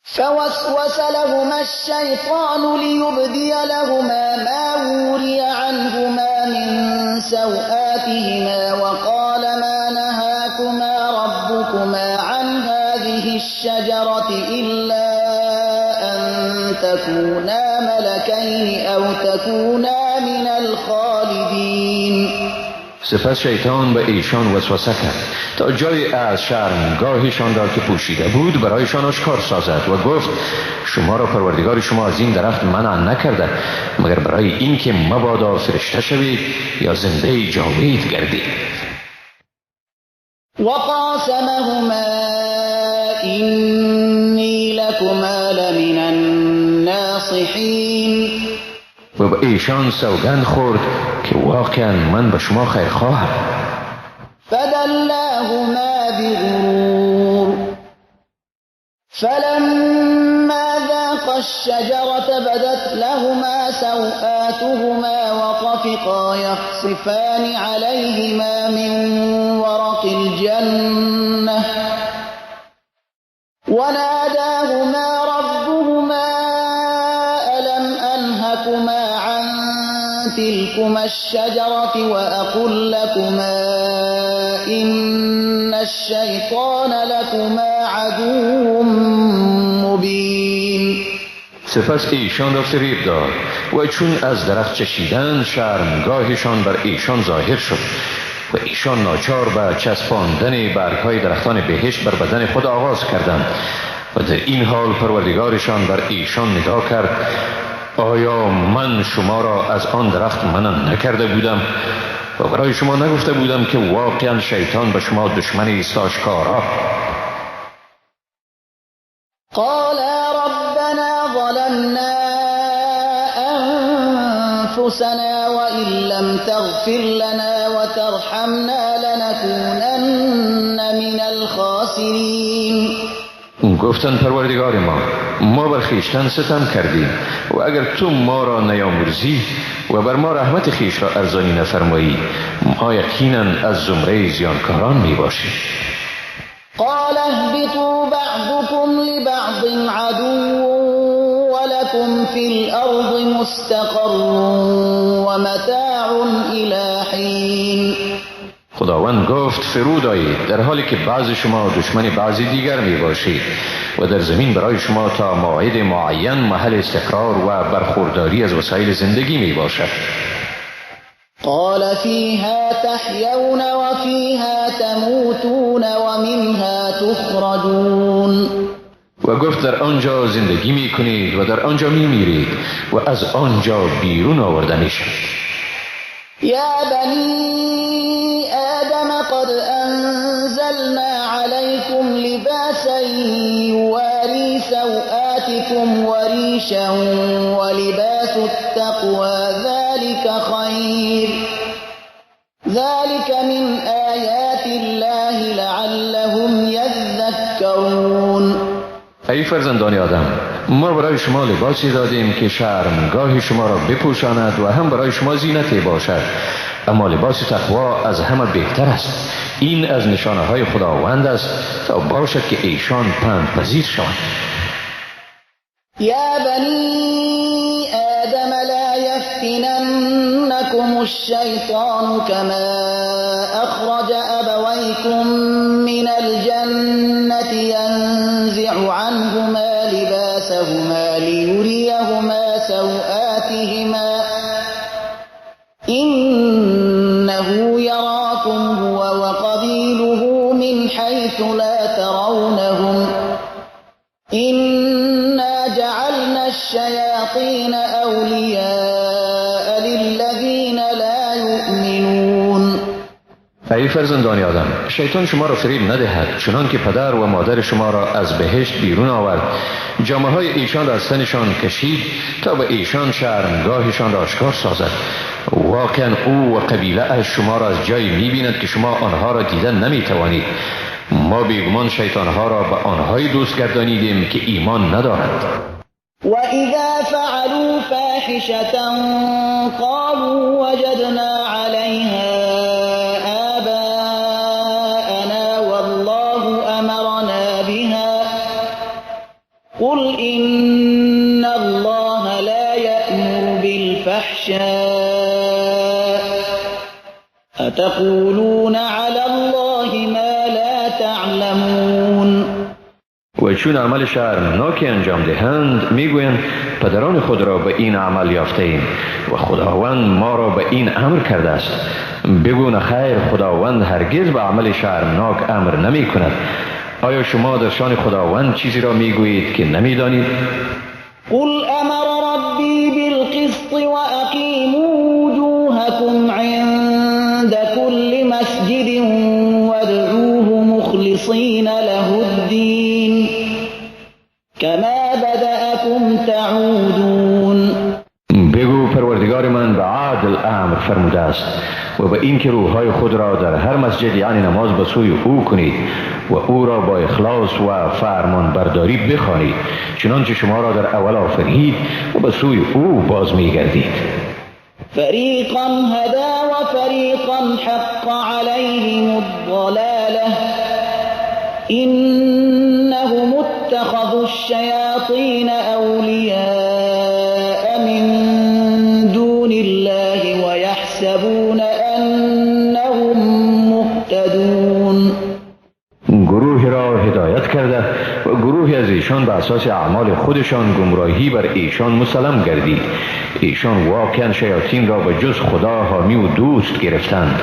فوسوس لهما الشیطان لیبدی لهما ما وری عنهما من سوآتهما وقال ما نهاکما ربکما عن هذه الشجرة إلا تكونا ملكين أو تكونا من الخالدين. سپس شیطان به ایشان وسوسه کرد تا جای از شرمگاهشان را که پوشیده بود برایشان آشکار سازد و گفت شما را پروردگار شما از این درخت منع نکرده مگر برای اینکه مبادا فرشته شوید یا زنده جاوید گردید. وقاسمهما إني لكما لمن الناصحین. و به ایشان سوگند خورد که واقعا من به شما خیر خواهم. فدلاهما بغرور فلما ذاقا الشجرة بدت لهما سوآتهما وطفقا يخصفان عليهما من ورق الجنة وناداهما ربهما ألم أنهكما عن تلكما الشجرة وأقل لكما إن الشيطان لكما عدو مبين. سپس ایشان را فریب داد و چون از درخت چشیدند شرمگاهشان بر ایشان ظاهر شد و ایشان ناچار به چسباندن برگ‌های درختان بهشت بر بدن خود آغاز کردند و در این حال پروردگارشان بر ایشان نگاه کرد آیا من شما را از آن درخت منع نکرده بودم و برای شما نگفته بودم که واقعا شیطان به شما دشمنی است آشکارا؟ قالا ربنا ظلمنا أنفسنا وإن لم تغفر لنا وترحمنا لنكونن من الخاسرین. گفتند پروردگار ما بر خویشتن ستم کردیم و اگر تو ما را نیامرزی و بر ما رحمت خویش را ارزانی نفرمایی ما یقینا از زمره زیانکاران می باشیم. قال اهبطوا بعضكم لبعض عدو ولكم لكم في الأرض مستقر ومتاع إلى حين. خداوند گفت فرود آیید در حالی که بعض شما دشمن بعضی دیگر می باشید و در زمین برای شما تا موعد معین محل استقرار و برخورداری از وسایل زندگی می باشد. قال فيها تحيون وفيها تموتون ومنها تخرجون. و گفت در آنجا زندگی می کنید و در آنجا می میرید و از آنجا بیرون آورده می شوید. یا بنی آدم قد أنزلنا عليكم لباسا يواري سوآتكم وريشا ولباس التقوى ذلك خير ذلك من آيات الله لعلهم يذكرون. ای فرزندان آدم، ما برای شما لباسی دادیم که شرمگاه شما را بپوشاند و هم برای شما زینتی باشد، اما لباس تقوا از همه بهتر است. این از نشانه های خداوند است تا باشد که ایشان پند پذیر شوند. یا بنی آدم لا یفتننکم الشیطان کما اخرج ابویکم من الجنة ینزع عنهما لباسهما لیریهما سوآتهما إنه يراكم هو وقبيله من حيث لا ترونهم إنا جعلنا الشياطين أولياء للذين لا يؤمنون. ای فرزندان آدم، شیطان شما را فریب ندهد چنان که پدر و مادر شما را از بهشت بیرون آورد، جامه های ایشان را از تنشان کشید تا به ایشان شرمگاهشان را آشکار سازد. واقعا او و قبیله اش شما را از جایی میبیند که شما آنها را دیدن نمیتوانید. ما بیگمان شیطانها را به آنهای دوست گردانیدیم که ایمان ندارند. و اذا فعلوا فاحشة قالوا وجدنا علیها آباءنا والله امرنا بها قل إن الله لا يأمر بالفحشاء أتقولون على الله ما لا تعلمون. و چون عمل شرمناکی انجام دهند میگویند پدران خود را به این عمل یافته ایم و خداوند ما را به این امر کرده است. بگو نه خیر، خداوند هرگز به عمل شرمناک امر نمی کند. آیا شما در شان خداوند چیزی را میگویید که نمیدانید؟ قل امر ربی بالقسط واقیموا وجوهکم عند كل مسجد وادعوه مخلصین له الدین کما بدأکم تعودون. بگو پروردگار من به عدل امر فرموده است و به اینکه روحهای خود را در هر مسجد یعنی نماز به سوی او کنید و او را با اخلاص و فرمان برداری بخوانید، چنانچه شما را در اول آفرید و به سوی او باز میگردید. فریقا هدی و فریقا حق علیهم الضلاله انهم اتخذوا الشیاطین اولیاء من دون الله ویحسبون انهم مهتدون. گروهی را هدایت کرده و گروهی از ایشان به اساس اعمال خودشان گمراهی بر ایشان مسلم گردید. ایشان واقعا شیاطین را به جز خدا حامی و دوست گرفتند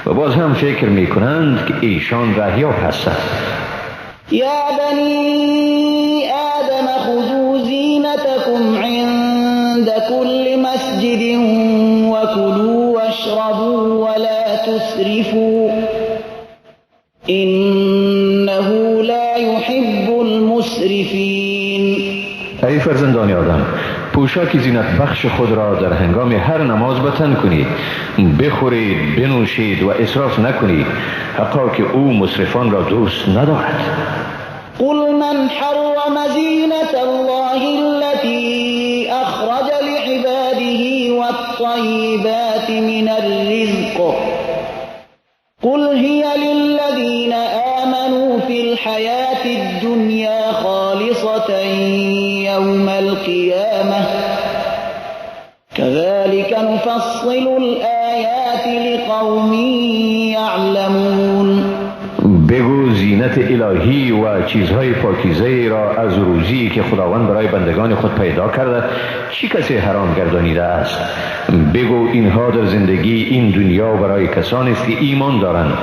و باز هم فکر می کنند که ایشان رهیاب هستند. یا بنی آدم خذوا زینتکم عند كل مسجد وكلوا واشربوا ولا تسرفوا إنه لا يحب المسرفين. ای فرزندان آدم، پوشاک زینت بخش خود را در هنگام هر نماز به تن کنید، بخورید، بنوشید و اسراف نکنید، حقا که او مسرفان را دوست ندارد. قل من حرم زینة الله التي أخرج لعباده والطيبات من الرزق قل هي للذين آمنوا في الحياة الدنيا خالصة يوم القيامة القيامة كذلك نفصل الآيات لقوم يعلمون. بگو زینت الهی و چیزهای پاکیزه را از روزی که خداوند برای بندگان خود پیدا کرده چی کسی حرام گردانیده است؟ بگو اینها در زندگی این دنیا برای کسانی است که ایمان دارند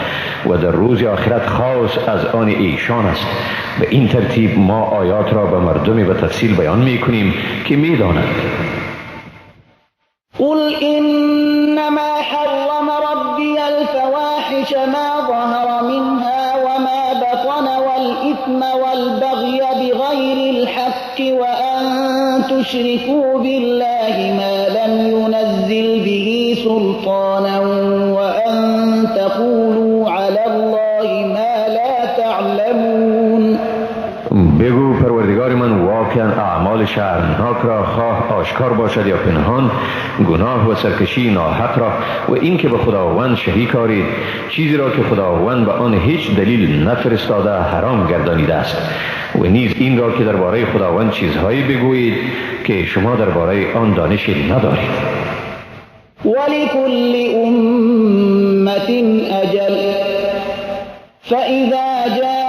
و در روز آخرت خاص از آن ایشان است. به این ترتیب ما آیات را به مردم به تفصیل بیان میکنیم که میدانند. قل إنما حرم ربي الفواحش ما ظهر منها وما بطن والإثم والبغي بغير الحق وأن تشركوا بالله ما لم ينزل به سلطانا وأن تقولوا على الله ما لا تعلمون. بگو پروردگار من واقعا اعمال شرمناک را خواه آشکار باشد یا پنهان، گناه و سرکشی ناحق را و اینکه به خداوند شریک آرید چیزی را که خداوند به آن هیچ دلیل نفرستاده حرام گردانیده است، و نیز این را که درباره خداوند چیزهایی بگویید که شما درباره آن دانشی ندارید. ولکل امة اجل فاذا جاء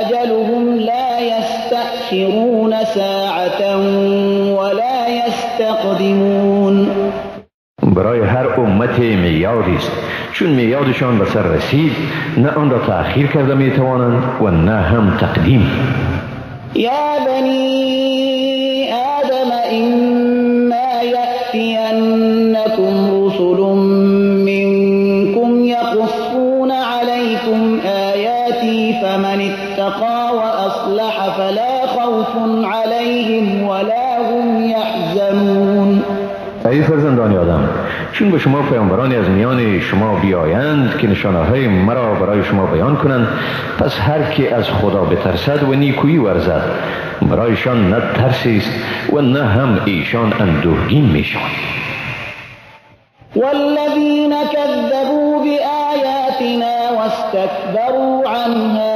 أجلهم لا يستأخرون ساعة ولا يستقدمون. برای هر امت میعادی است، چون میعادشان به سر رسید نه آن را تأخیر کرده می توانند و نه هم تقدیم. یا بنی آدم إما يأتینکم رسل منکم یقصون علیکم آیاتی فمن اتقى وأصلح فلا خوف عليهم ولا هم يحزنون. ای فرزندان آدم، چون به شما پیامبرانی از میان شما بیایند که نشانه‌های مرا برای شما بیان کنند، پس هر که از خدا بترسد و نیکویی ورزد برایشان نه ترسی است و نه هم ایشان اندوهگین میشوند. والذین كذبوا بآیاتنا واستكبروا عنها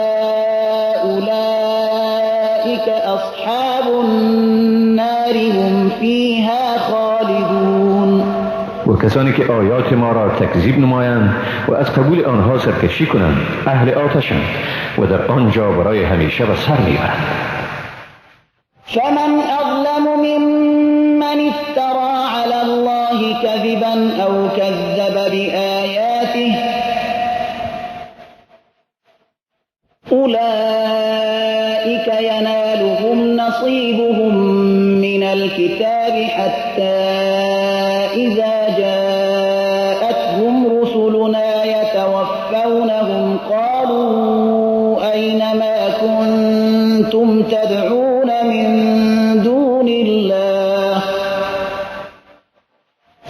أولئك أصحاب النار هم فيها خالدون. و کسانی که آیات ما را تکذیب نمایند و از قبول آنها سرکشی کنند اهل آتشند و در آنجا برای همیشه به سر میبرند. فمن أظلم ممن افترى على الله كذبا أو كذب بآياته أولئك ينالهم نصيبهم من الكتاب حتى إذا جاءتهم رسلنا يتوفونهم قالوا أين ما كنتم تدعون من دون الله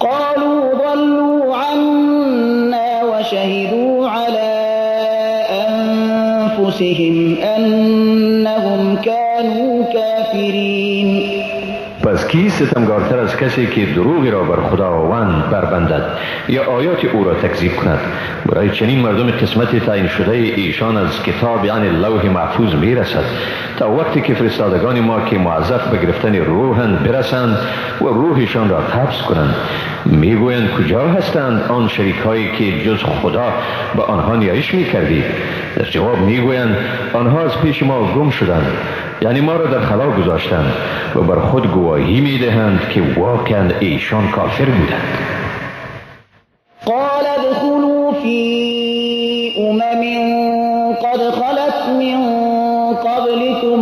قالوا ضلوا عنا وشهدوا على أنفسهم أنهم كانوا كافرين. پس کی ستمگارتر از کسی که دروغی را بر خداوند بربندد یا آیات او را تکذیب کند؟ برای چنین مردم قسمت تعیین شده ایشان از کتاب یعنی لوح محفوظ میرسد تا وقتی که فرستادگان ما که موظف به گرفتن روحند برسند و روحشان را قبض کنند. میگویند کجا هستند آن شریک هایی که جز خدا به آنها نیایش میکردید؟ در جواب میگویند آنها از پیش ما گم شدند، یعنی ما را در خلا گذاشتند و بر خود گواهی میدهند که واقعا ایشان کافر بودند. قال ادخلوا فی امم قد خلت من قبلكم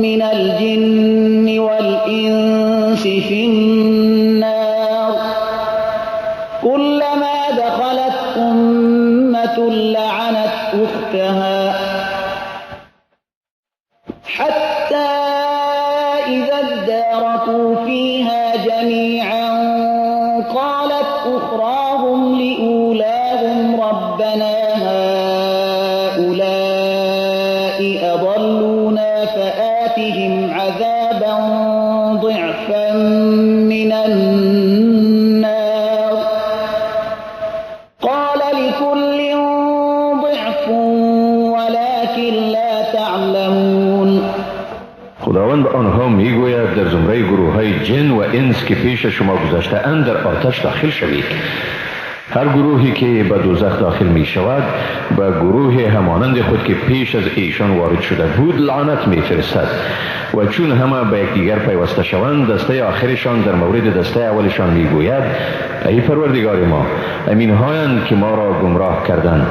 من الجن والإنس في النار كلما دخلت أمة لعنت أختها حتى إذا اداركوا فيها جميعا قالت أخراهم لأولاهم ربنا هؤلاء أضلونا فآتهم عذابا ضعفا من النار قال لكل ضعف ولكن لا تعلمون. خداوند به آنها میگوید در زمره جن و انس که پیش شما گذشته اند در آتش داخل شوید. هر گروهی که به دوزخ داخل می شود به گروه همانند خود که پیش از ایشان وارد شده بود لعنت می فرستد و چون همه به یکدیگر پیوسته شوند دسته آخرشان در مورد دسته اولشان می گوید ای پروردگار ما، امین هایند که ما را گمراه کردند،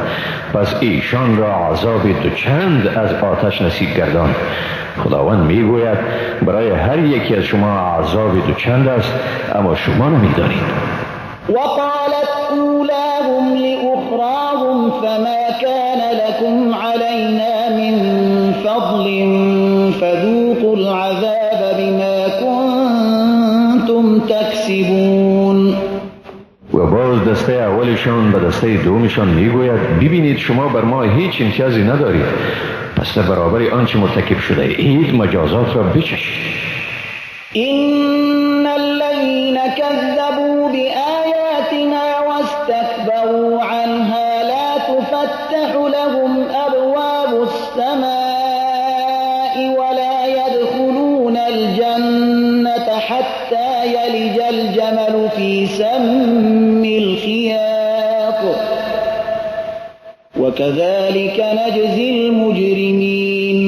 پس ایشان را عذاب دوچند از آتش نصیب گردان. خداوند می گوید برای هر یکی از شما عذاب دوچند است، اما شما نمی دانید. وقالت أولاهم لأخراهم فما كان لكم علينا من فضل فذوقوا العذاب بما كنتم تكسبون. و باز دسته اولشان به دسته دومشان میگوید ببینید شما بر ما هیچ امتیازی ندارید، پس در برابر آنچه مرتکب شده اید مجازات را بچشید. إن الذين كذبوا بآياتنا واستكبروا عنها لا تفتح لهم أبواب السماء ولا يدخلون الجنة حتى يلج الجمل في سم الخياط وكذلك نجزي المجرمين.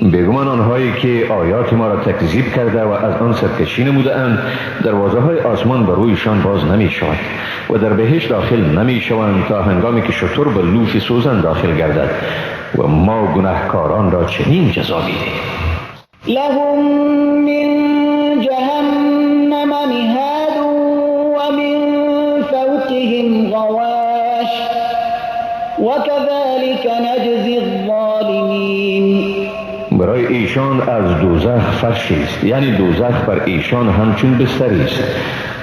بیگمان آنهایی که آیات ما را تکذیب کرده و از آن سرکشی نموده اند دروازه های آسمان بر رویشان باز نمی شود و در بهشت داخل نمی شوند تا هنگامی که شتر به لوف سوزن داخل گردد و ما گناهکاران را چنین جزا می‌دهیم. لهم من جهنم مهاد و من فوقهم غواش وكذلك نجزی الظالمین. برای ایشان از دوزخ فرشی است، یعنی دوزخ بر ایشان همچون بستری است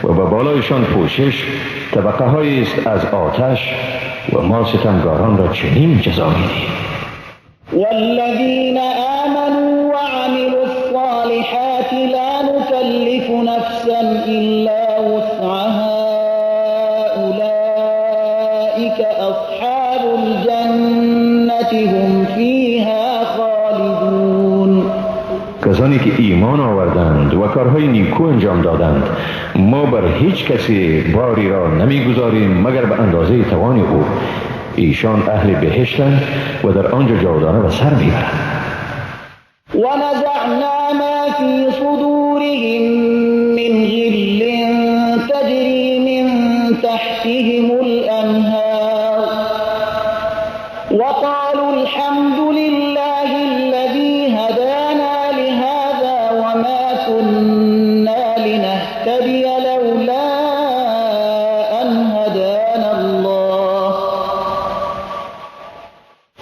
و به بالایشان پوشش طبقه هایی است از آتش و ما ستمگاران را چنین جزا می‌دهیم. والذین آمنوا وعملوا الصالحات لا نكلف نفسا إلا وسعها أولئك أصحاب الجنة هم فيها خالدون. کسانی که ایمان آوردند و کارهای نیکو انجام دادند ما بر هیچ کسی باری را نمیگذاریم مگر به اندازه توان او. ایشان اهل بهشتند و در آنجا جاودانه به سر میبرند. و نزعنا ما فی صدورهم من غل تجری من تحتهم الانهار وقالوا الحمد لله الذي هدانا لهذا وما كنا لنهتدي لولا أن هدانا الله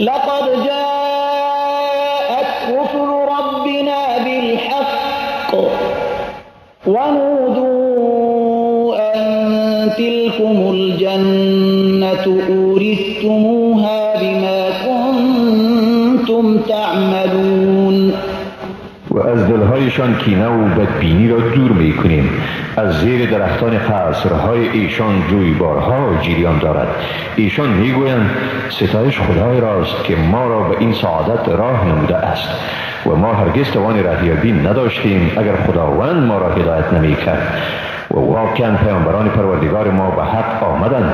لقد جاءت رسل ربنا بالحق ونودوا أن تلكم الجنة أورثتموها بما كنتم تعملون. و از دلهایشان کینه و بدبینی را دور میکنیم. از زیر درختان قصرهای ایشان جویبارها جریان دارد. ایشان میگویند ستایش خدای راست که ما را به این سعادت راه نموده است و ما هرگز توان راهیابی نداشتیم اگر خداوند ما را هدایت نمیکرد. و واقعا پیامبران پروردگار ما به حق آمدند.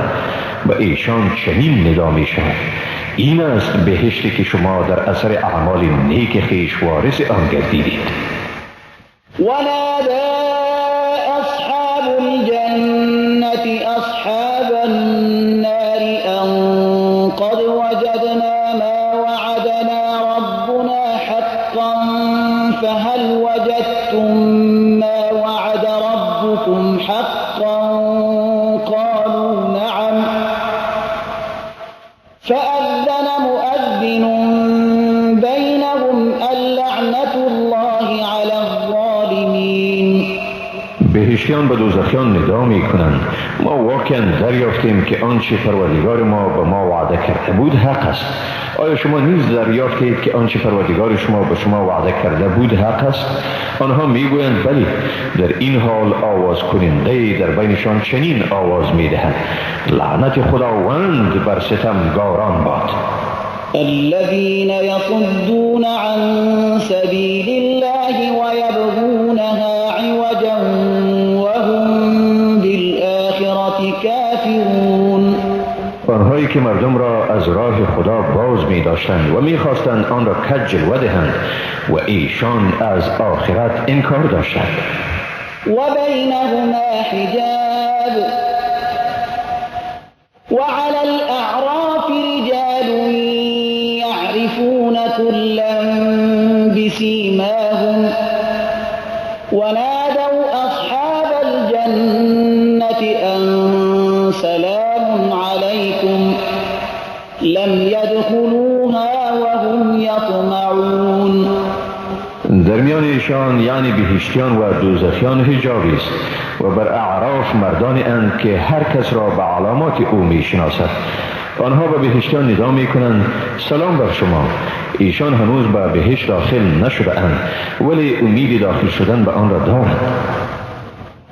به ایشان چنین ندا میشود این است بهشتی که شما در اثر اعمال نیک خویش وارث آن گردیدید. ونادى اصحاب الجنة اصحاب النار ان قد وجدنا ما وعدنا ربنا حقا فهل وجدتم ما وعد ربكم حقا قالوا نعم فأذن مؤذن بينهم اللعنة الله على الظالمين. بهشتیان به دوزخیان ندا می کنند ما واقعا دریافتیم که آنچه پروردگار ما به ما وعده کرده بود حق است. آیا شما نیز دریافتید که آنچه پروردگار شما به شما وعده کرده بود حق است؟ آنها میگویند بلی. در این حال آواز کننده در بینشان چنین آواز میدهد لعنت خداوند بر ستمگاران باد. الذين يصدون عن سبيل الله ويبغونها عوجا الكافرون. آنهایی که مردم را از راه خدا باز می داشتند و می خواستند آن را کج جلوه دهند و ایشان از آخرت انکار داشتند. و بینهما حجاب وعلى الأعراف رجال يعرفون كلا بسيماهم ونادوا أصحاب الجنة أن سلام عليكم لم يدخلوها وهم يطمعون. در میان ایشان یعنی بهشتیان و دوزخیان حجابی است و بر اعراف مردانی اند که هر کس را به علامات او می شناسد. آنها به بهشتیان ندا می کنند سلام بر شما. ایشان هنوز به بهشت داخل نشده اند ولی امید داخل شدن به آن را دارند.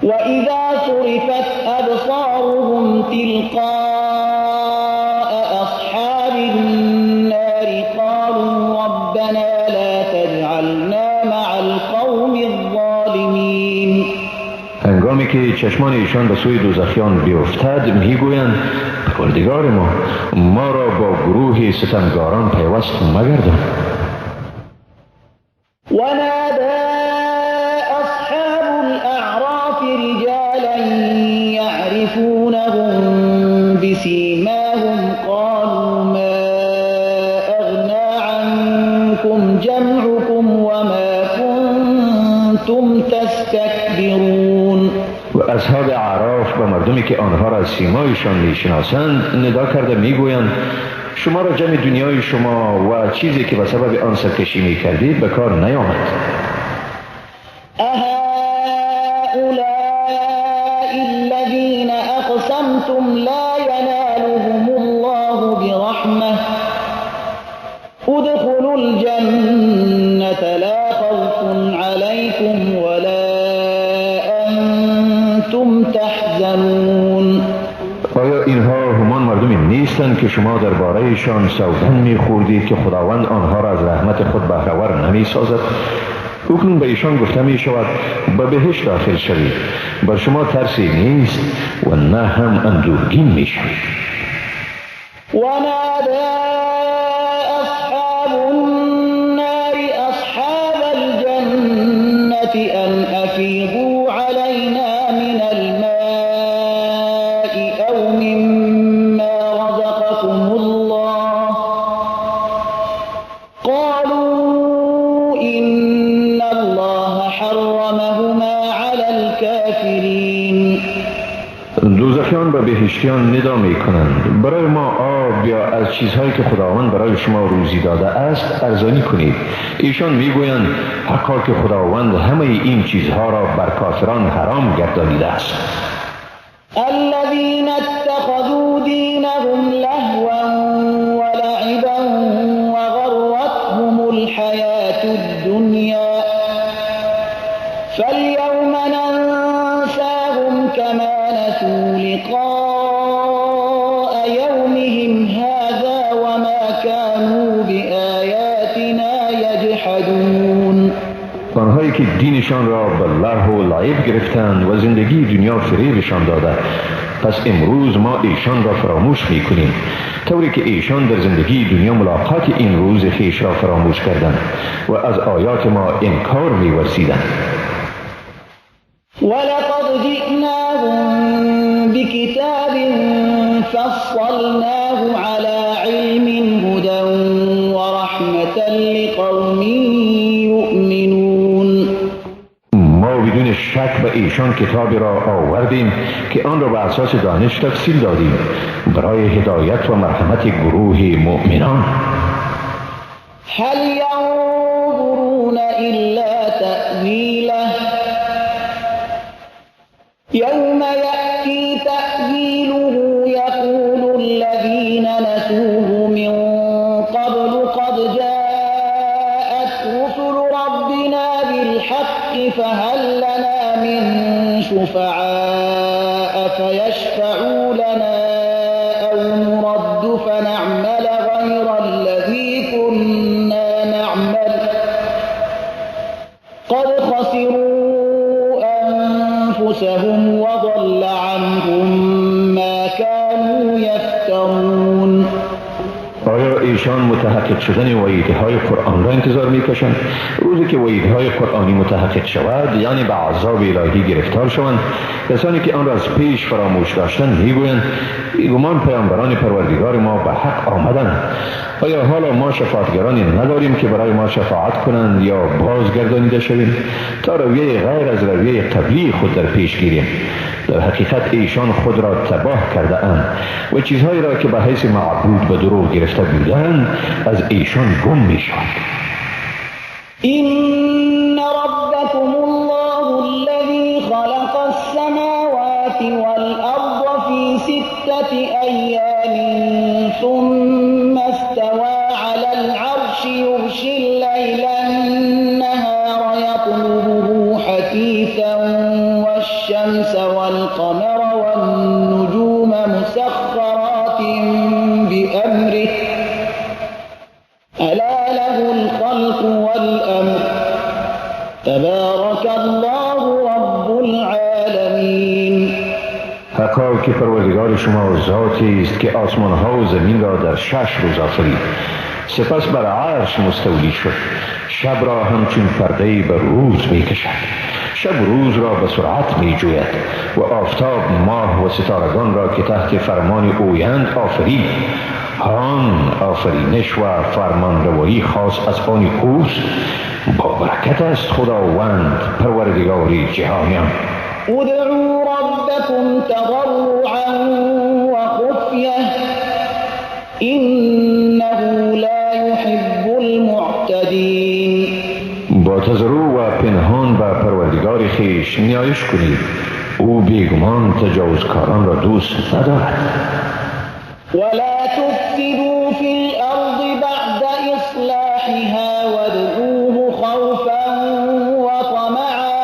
و اذا صرفت ابصارهم تلقاء اصحاب النار قالوا ربنا لا تجعلنا مع القوم الظالمین. هنگامی که چشمان ایشان به سوی دوزخیان بیفتد میگویند پروردگار ما، ما را با گروه ستمگاران پیوست مگردان. ونادى اصحاب الاعراف رجالا يعرفونهم بسيماهم قالوا ما اغنى عنكم جمعكم وما كنتم تستكبرون. و اصحاب اعراف به مردمی که آنها را از سیمایشان میشناسند ندا کرده میگویند شما را جمع دنیای شما و چیزی که به سبب آن سرکشی میکردید به کار نیامد. اهؤلاء الذين اقسمتم لا ينالهم الله برحمة ادخلوا الجنة لا خوف عليكم ولا انتم تحزنون. آیا اینها همان مردمی نیستند که شما درباره‌شان سوگند می‌خوردید که خداوند آنها را از رحمت خود بهره‌ور نمی‌سازد؟ اکنون به ایشان گفته می‌شود به بهشت داخل شوید، بر شما ترسی نیست و نه هم اندوهگین می‌شوید. ونادى اصحاب النار اصحاب الجنة ان افیضوا علينا من الماء او مما رزقكم الله قالوا ان الله حرمهما على الكافرين. دوزخیان به بهشتیان ندا می کنند برای ما آب یا از چیزهایی که خداوند برای شما روزی داده است ارزانی کنید. ایشان میگویند حقا که خداوند همه این چیزها را بر کافران حرام گردانیده است. الذين اتخذوا دينهم لهوا ولعبا وغرتهم الحياة الدنيا فاليوم ننساهم كما نسوا لقاء يومهم هذا وما كانوا بآياتنا يجحدون. آنهایی که دینشان را به لهو و لعب گرفتند و زندگی دنیا فریبشان داده، پس امروز ما ایشان را فراموش میکنیم، طوری که ایشان در زندگی دنیا ملاقات این روز خویش را فراموش کردند و از آیات ما انکار می‌ورزیدند. ولقد جئناهم بكتاب فصلناه على علم هدى ورحمة لقوم يؤمنون. ما بدون شک به ایشان کتابی را آوردیم که آن را به اساس دانش تفصیل دادیم برای هدایت و مرحمت گروه مؤمنان. هل ينظرون إلا تأويله يوم يأتي تأويله يقول الذين نسوه من قبل قد جاءت رسل ربنا بالحق فهل لنا من شفعاء فيشفعوا لنا أو نرد فنعمل غير الذي كنا نعمل قد خسروا أنفسهم. وضل عنهم ما كانوا يفترون. آیا ایشان متحقق شدن وعیدهای قرآن را انتظار میکشند؟ روزی که وعیدهای قرآنی متحقق شود، یعنی به عذاب الهی گرفتار شوند، کسانی که آن را از پیش فراموش داشتند میگویند بیگمان پیامبران پروردگار ما به حق آمدند. آیا حالا ما شفاعتگرانی نداریم که برای ما شفاعت کنند یا بازگردانیده شویم تا رویه غیر از رویه قبلی خود در پیش گیریم؟ در حقیقت ایشان خود را تباه کرده اند و چیزهایی را که به حیث معبود به دروغ گرفته بودند از ایشان گم می شود. إن ربكم الله الذي خلق السماوات والأرض في 6 أيام ثم استوى على العرش يغشي الليل النهار يطلبه حثيثا والشمس والقمر والنجوم مسخرات بأمره ألا له الخلق والأمر تبارك الله رب العالمين. حقا که پروردگار شما ذاتی است که آسمان ها و زمین را در 6 روز آفرید، سپس بر عرش مستولی شد. شب را همچون پرده‌ای بر روز میکشد، شب روز را به سرعت می جوید و آفتاب، ماه و ستارگان را که تحت فرمان اویند آفرید. آن آفرینش و فرمان روایی خاص از آن اوست. با برکت است خداوند پروردگار جهانیان. ادعوا ربکم تضرعا وخفیه انه لا يحب المعتدین. با تضرع و پنهان به پروردگار خویش نیایش کنید، او بیگمان تجاوزکاران را دوست ندارد. ولا تفسدوا في الأرض بعد إصلاحها وادعوه خوفا وطمعا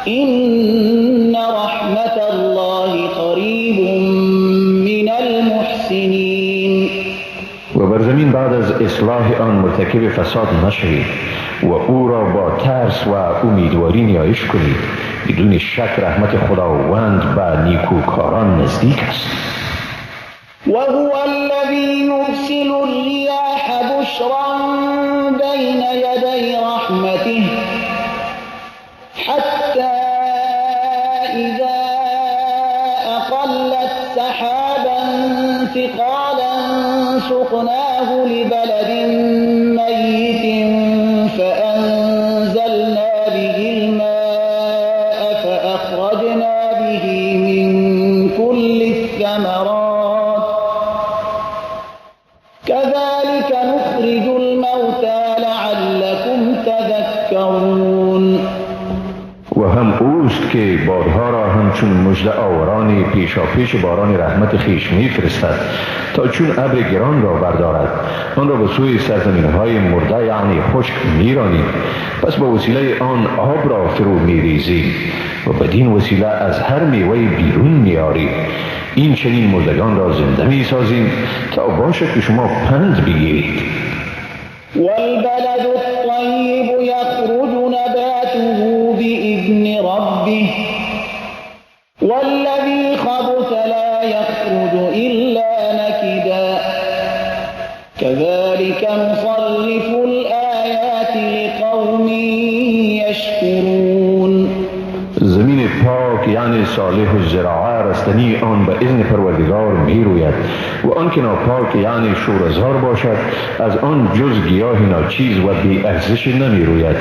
إن رحمة الله قریب من المحسنین. و بر زمین بعد از اصلاح آن مرتکب فساد نشوید و او را با ترس و امیدواری نیایش کنید. بدون شک رحمت خداوند به نیکوکاران نزدیک است. وهو الذي يرسل الرياح بشرا بين يدي رحمته حتى إذا أقلت سحابا ثقالا سقناه لبلد ميت فأنزلنا به الماء فأخرجنا به من كل الثمرات كذلك نخرج الموتى لعلكم تذكرون. و هم اوست که بادها را همچون مژده آوران پیشاپیش باران رحمت خویش میفرستد تا چون ابر گران را بردارد آن را به سوی سرزمین‌های مرده یعنی خشک میرانید. پس با وسیله آن آب را فرو میریزید و بدین وسیله از هر میوه بیرون میآرید. این چنین مردگان را زنده میسازیم تا باشد که شما پند بگیرید. والبلد الطیب یخرج نباته بإذن ربه والذی خبث لا یخرج إلا نکدا كذلك نصرف الآیات لقوم یشکرون. زمین پاک یعنی صالح و زراعه رستنی آن به اذن پروردگار می روید و آن که ناپاک یعنی شورزار باشد از آن جز گیاه ناچیز و بی ارزش نمی روید.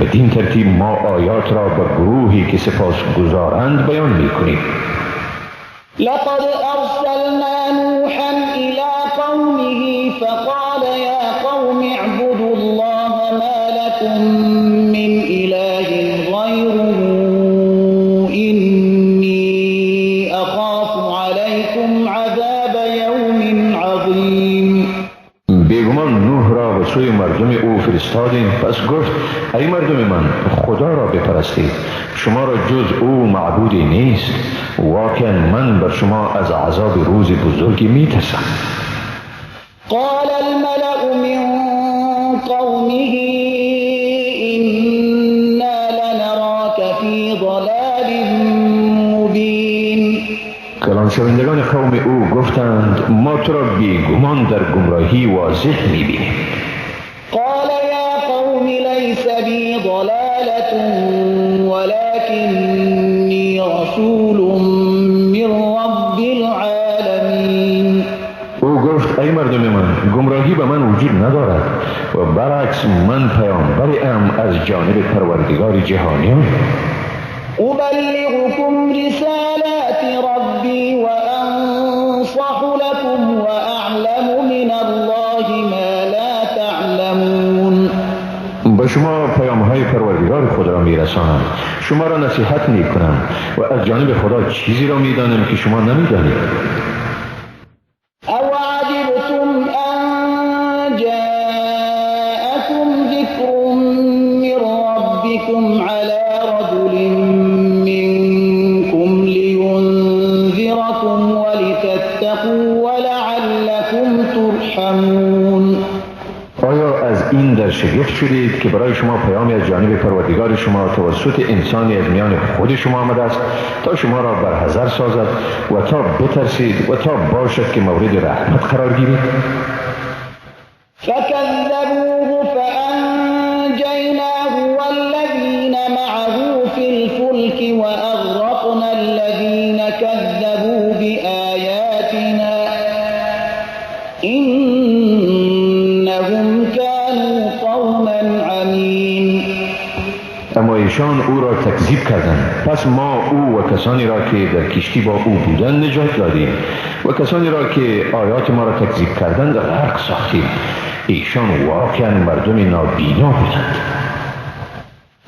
بدین ترتیب ما آیات را به گروهی که سپاس گزارند بیان می کنیم. لقد ارسلنا نوحا الى قومه فقال یا قوم اعبدوا الله ما لكم من اله غیره إني أخاف عليكم عذاب يوم عظيم. بیگمان نوح را به سوی مردم او فرستادیم، پس گفت ای مردم من خدا را بپرستید، شما را جز او معبودی نیست، واقعا من بر شما از عذاب روز بزرگی میترسم. قال الملأ من قومه إنا لنراك في ضلال شوندگان قوم او گفتند ما تو را بیگمان در گمراهی واضح میبینیم. قال یا قوم لیس بی ضلالة ولکنی رسول من رب العالمین. او گفت ای مردم من، گمراهی به من وجود ندارد و برعکس من پیامبری ام از جانب پروردگار جهانیان. أبلغكم رسالات ربي وأنصح لكم وأعلم من الله ما لا تعلمون. به شما پیام‌های پروردگار خود را می‌رسانم، شما را نصیحت می‌کنم و از جانب خدا چیزی را می‌دانم که شما نمی‌دانید. أو عجبتم أن جاءكم ذكر من ربكم على رجل منكم لينذركم ولتتقوا ولعلكم ترحمون. آیا از این در شگفت شدید که برای شما پیامی از جانب پروردگار شما توسط انسانی از میان خود شما آمده است تا شما را برحذر سازد و تا بترسید و تا باشد که مورد رحمت قرار گیرید؟ فكذبوه فأنجيناه والذين معه في الفلك وأغرقنا الذين كذبوا بآياتنا إنهم كانوا قوما عمين. اما ایشان او را تکذیب کردند، پس ما او و کسانی را که در کشتی با او بودند نجات دادیم و کسانی را که آیات ما را تکذیب کردند غرق ساختیم. ایشان واقعا مردم نابینا بودند.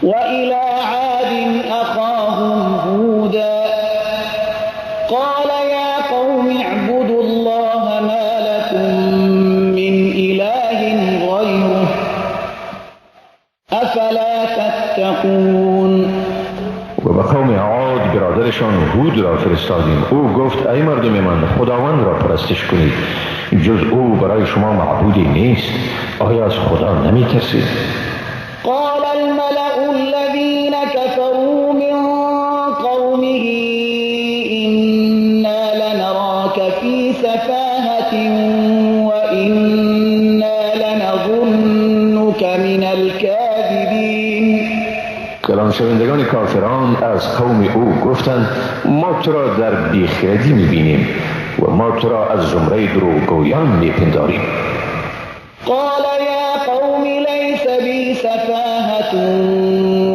و الی عاد اخاهم هودا قال یا قوم اعبدوا الله ما لكم من اله غیره افلا تتقون. و به قوم عاد برادرشان هود را فرستادیم. او گفت ای مردم من، خداوند را پرستش کنید، جز او برای شما معبودی نیست. آیا از خدا نمی ترسید؟ قال الملأ الذين كفروا من قومه إنا لنراك في سفاهة وإنا لنظنك من الكاذبين. کلان شوندگان کافران از قوم او گفتند ما تو را در بیخردی میبینیم و ما تو را از زمره دروغگویان میپنداریم. قال یا قوم لیس بی سفاهة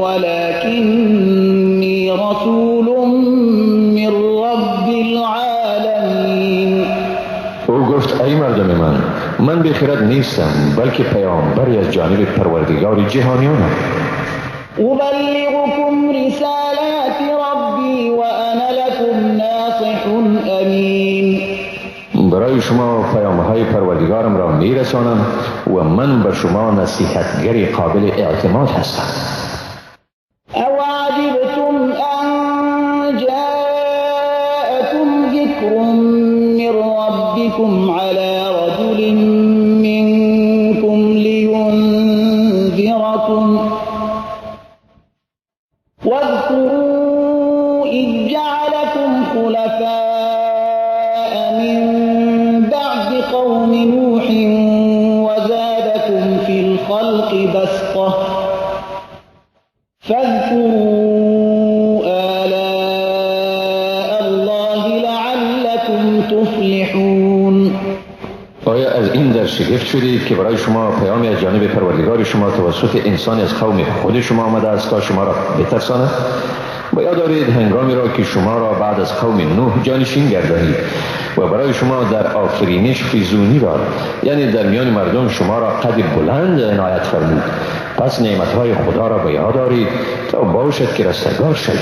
ولکنی رسول من رب العالمین. او گفت ای مردم من، من بیخرد نیستم، بلکه پیامبری از جانب پروردگار جهانیانم. أبلغكم رسالات ربي وأنا لكم ناصح أمين. برای شما پیام‌های پروردگارم را میرسانم و من به شما نصیحتگر قابل اعتماد هستم. أو عجبتم أن جاءكم ذكر من ربكم على رجل منكم لينذركم واذكروا إذ جعلكم خلفاء من بعد قوم نوح وزادكم في الخلق بسطة فاذكروا آلاء الله لعلكم تفلحون. آیا از این در شگفت شدید که برای شما پیامی از جانب پروردگار شما توسط انسانی از قوم خود شما آمده است تا شما را بترساند؟ و یاد دارید هنگامی را که شما را بعد از قوم نوح جانشین گردانید و برای شما در آفرینش فزونی داد، یعنی در میان مردم شما را قد بلند عنایت فرمود. پس نعمتهای خدا را به یاد دارید تا باشد که رستگار شوید.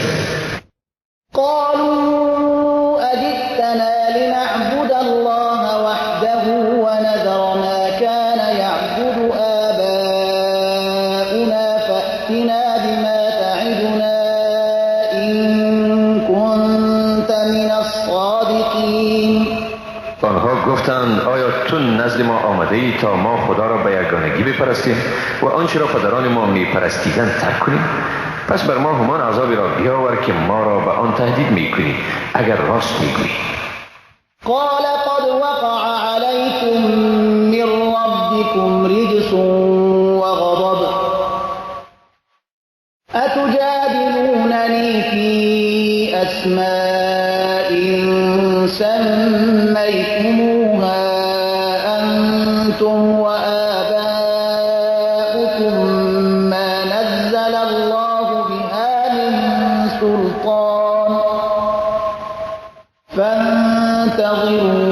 قالوا اجئتنا لنعبد الله وحده ونذر ما كان يعبد آباؤنا فأتنا بما تعدنا إن كنت من الصادقین. آنها گفتند آیا تو نزد ما آمده ای تا ما خدا را به یگانگی بپرستیم و آنچه را پدران ما میپرستیدند ترک کنیم؟ پس بر ما همان عذابی را بیاور که ما را به آن تهدید میکنی اگر راست میگویی. قال قد وقع عليكم من ربكم رجس وغضب أتجادلونني في أسماء سميتموها أنتم وآباؤكم ما نزل الله بها من سلطان فانتظروا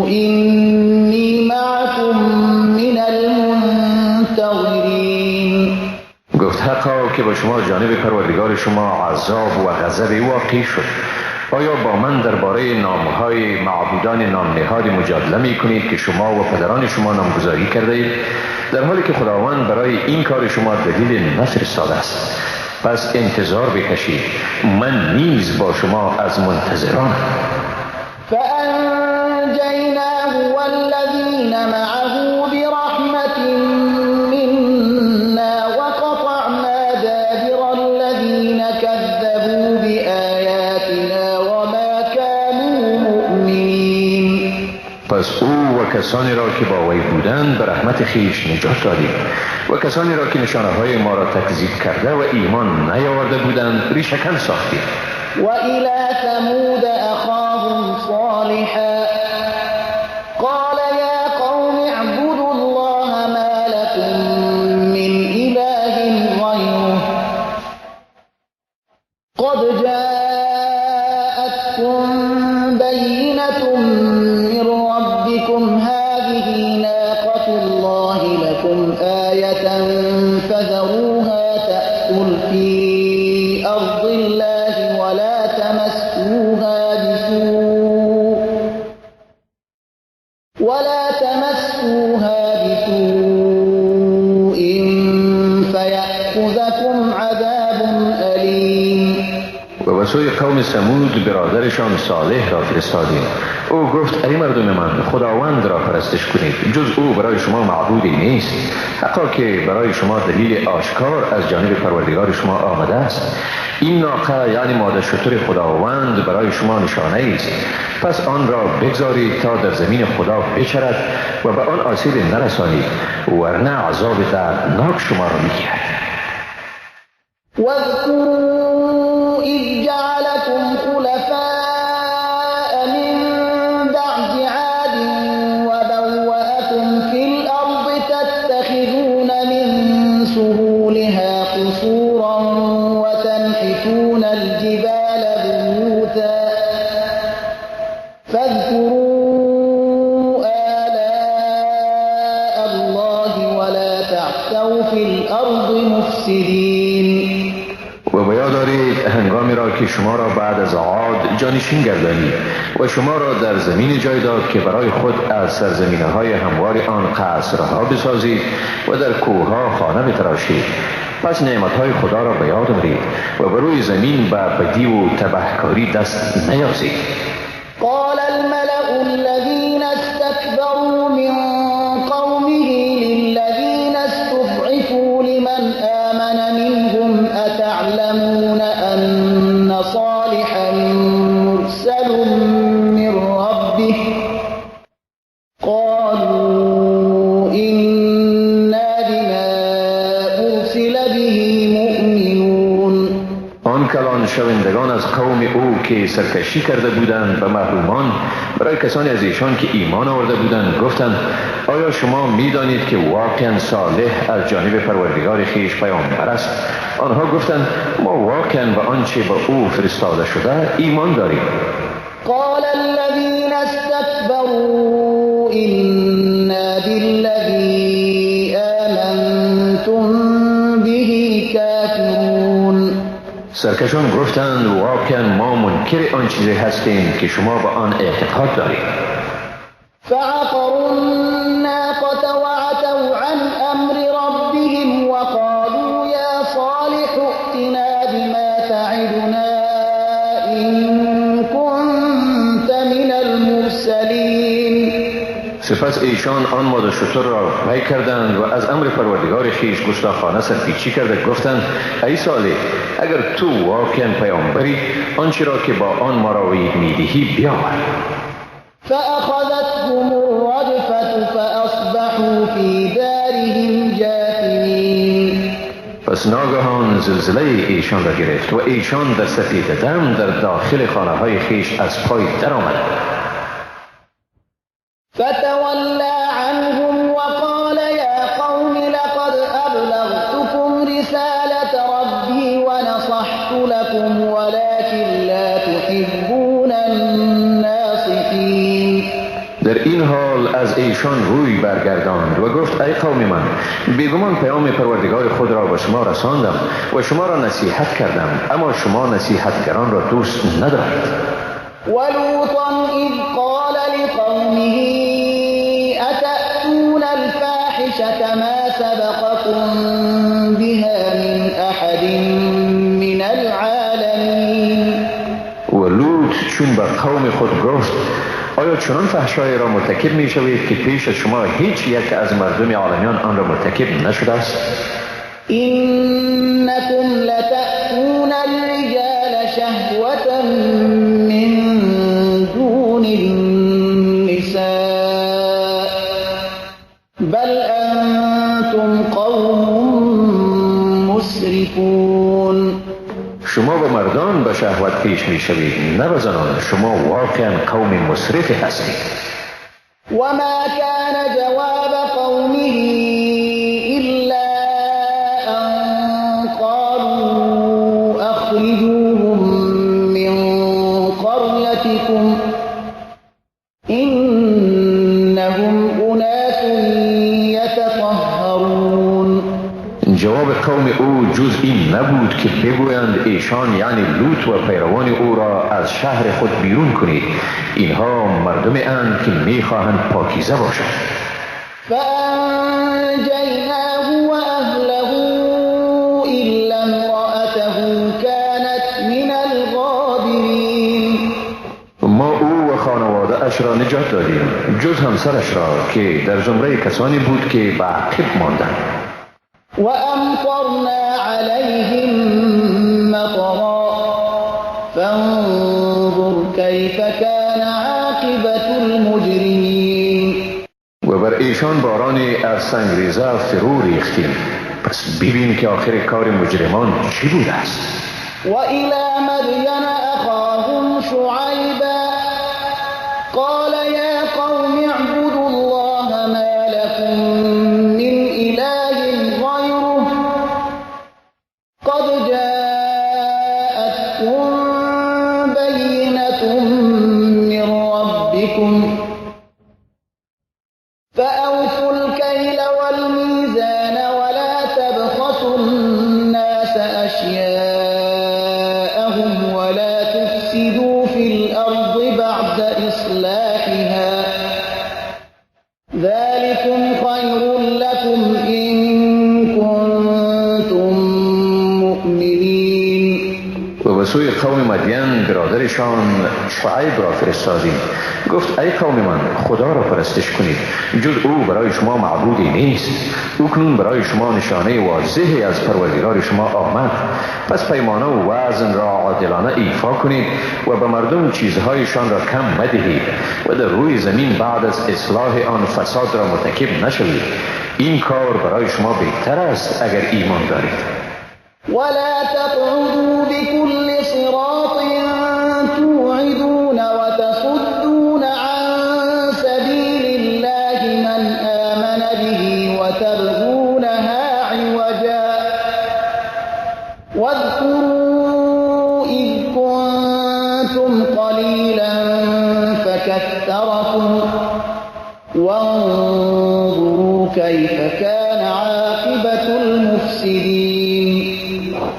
إني معكم من المنتظرين. گفت حقا که با شما جانب پروردگار شما عذاب و غضب واقع شد. آیا با من درباره نامهای معبودان نامنهاد مجادله می کنید که شما و پدران شما نامگذاری کرده اید، در حالی که خداوند برای این کار شما دلیل نفرستاده است؟ پس انتظار بکشید، من نیز با شما از منتظرانم. فأنجیناه والذین معه برحمة منا وقطعنا دابر الذین كذبوا بآیاتنا وما كانوا مؤمنین. پس او و کسانی را که با وی بودند به رحمت خویش نجات دادیم و کسانی را که نشانه های ما را تکذیب کرده و ایمان نیاورده بودند ریشه‌کن ساختیم. و الی ثمود اخاهم صالحا قال یا قوم اعبدوا الله ما لكم من اله غیره قد جاءتكم بینة من ربكم هذه ناقة الله لكم آية فذروها تأكل في أرض الله ولا تمسوها بسوء فيأخذكم عذاب أليم. و به سوی قوم ثمود برادرشان صالح را فرستادیم. او گفت ای مردم من، خداوند را پرستش کنید، جز او برای شما معبودی نیست. حقا که برای شما دلیل آشکار از جانب پروردگار شما آمده است. این ناقه یعنی ماده شتر خداوند برای شما نشانه است، پس آن را بگذارید تا در زمین خدا بچرد و به آن آسیب نرسانید، ورنه عذاب دردناک شما را میگیرد. واذكروا إذ جعلكم خلفاء من بعد عاد وبوأكم في الأرض تتخذون من سهولها قصورا وتنحتون الجبال بيوتا فاذكروا آلاء الله ولا تعثوا في الأرض مفسدين. و باید دارید هنگامی را که شما را بعد از عاد جانشین گردانید و شما را در زمین جای داد که برای خود از سرزمینه های هموار آن قصرها بسازید و در کوهها خانه بتراشید. پس نعمتهای خدا را به یاد آورید و بر روی زمین به بدی و تبهکاری دست نیازید. قال الملأ الذين استكبروا من قومه للذين استضعفوا لمن آمن منهم أتعلمون أن صالحا مرسل من ربه قالوا إنا بما أرسل به مؤمنون. آن کلان شوندگان از قوم او که سرکشی کرده بودند به محرومان برای کسانی از ایشان که ایمان آورده بودند گفتند آیا شما میدانید که واقعا صالح از جانب پروردگار خویش پیامبر است؟ آنها گفتند ما واقعا به آنچه به او فرستاده شده ایمان داریم. قال الذين استكبروا إنا بالذي آمنتم به كافرون. سرکشان گفتند واقعا ما منکر آن چیزی هستیم که شما به آن اعتقاد دارید. فعقروا الناقة وعتوا عن أمر ربهم وقالوا يا صالح ائتنا بما تعدنا إن كنت من المرسلين. سپس ایشان آن ماده شتر را پی کردند و از امر پروردگار خویش گستاخانه سرپیچی کرده گفتند ای صالح، اگر تو واقعا پیامبری آنچه را که با آن ما را وعید میدهی بیاور. فأخذتهم الرجفة فأصبحوا في دارهم جاثمين. پس ناگهان زلزله ایشان را گرفت و ایشان در سپید دم در داخل خانه های خویش از پای درآمدند. فتولى عنهم وقال يا قوم لقد أبلغتكم رسالة ربي ونصحت لكم ولكن لا تحبون الناصحين. در این حال از ایشان روی برگرداند و گفت ای قوم من، بیگمان پیام پروردگار خود را به شما رساندم و شما را نصیحت کردم، اما شما نصیحتگران را دوست ندارید. ولوطا اذ قال لقومه اتأتون الفاحشة ما سبقكم بها من احد من العالمین. و لوط چون به قوم خود گفت آیا چنان فحشایی را مرتکب می شوید که پیش از شما هیچ یک از مردم عالمیان آن را مرتکب نشده است؟ انکم لتأتون الرجال شهوة من دون النساء بل انتم قوم مسرفون. شما به مردان به شهوت پیش می شوید نه به زنان، شما واقعا قوم مسرف هستید. وما كان جواب قومه إلا أن قالوا أخرجوهم من قريتكم إنهم أناس يتطهرون. جواب قوم او جز این نبود که بگویند ایشان یعنی لوط و پیروان او را از شهر خود بیرون کنید، اینها مردم اند که میخواهند پاکیزه باشند. فأنجیناه وأهله إلا امرأته كانت من الغابرین. ما او و خانواده اش را نجات دادیم جز همسرش را که در زمره کسانی بود که به عقب ماندند. وأمطرنا عليهم مطرا فانظر كيف كان عاقبة المجرمين. و بر ایشان بارانی از سنگریزه فرو ریختیم، پس ببین که آخر کار مجرمان چی بوده است. وإلى مدين أخاهم شعيبا قال يا قوم اعبدوا الله ما لكم من إله غيره قد جاءتكم بينة من ربكم فأوفوا الكيل والميزان ولا تبخسوا الناس أشياءهم ولا تفسدوا في الأرض بعد إصلاحها ذلكم خير لكم إن كنتم مؤمنين. و به سوی قوم مدین برادرشان شعیب را فرستادیم. گفت ای قوم من، خدا را پرستش کنید، جز او برای شما معبودی نیست. او کنون برای شما نشانه واضحی از پروردگار شما آمد، پس پیمانه و وزن را عادلانه ایفا کنید و به مردم چیزهایشان را کم مدهید و در روی زمین بعد از اصلاح آن فساد را مرتکب نشوید. این کار برای شما بهتر است اگر ایمان دارید. ولا تقعدوا بكل صراط توعدون وتصدون عن سبيل الله من آمن به وتبغونها عوجا واذكروا إذ كنتم قليلا فكثركم وانظروا كيف كان عاقبة المفسدين.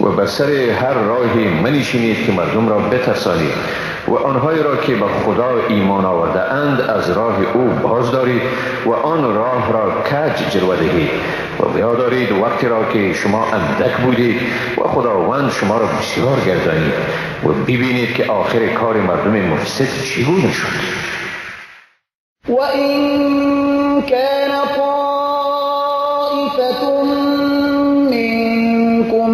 و بر سر هر راهی منشینید که مردم را بترسانید و آنهایی را که به خدا ایمان آورده اند از راه او باز دارید و آن راه را کج جلوه دهید و بیادارید وقتی را که شما اندک بودید و خداوند شما را بسیار گردانید و ببینید که آخر کار مردم مفسد چگونه شد. وإن كان طائفة منكم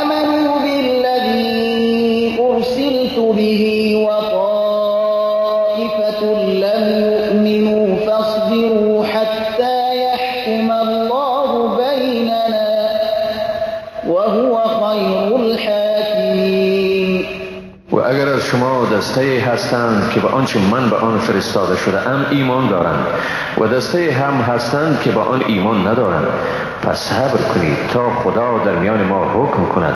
آمنوا بالذي أرسلت به وطائفة لم دسته هستند که به آنچه من به آن فرستاده شده ام ایمان دارند و دسته هم هستند که به آن ایمان ندارند. پس صبر کنید تا خدا در میان ما حکم کند.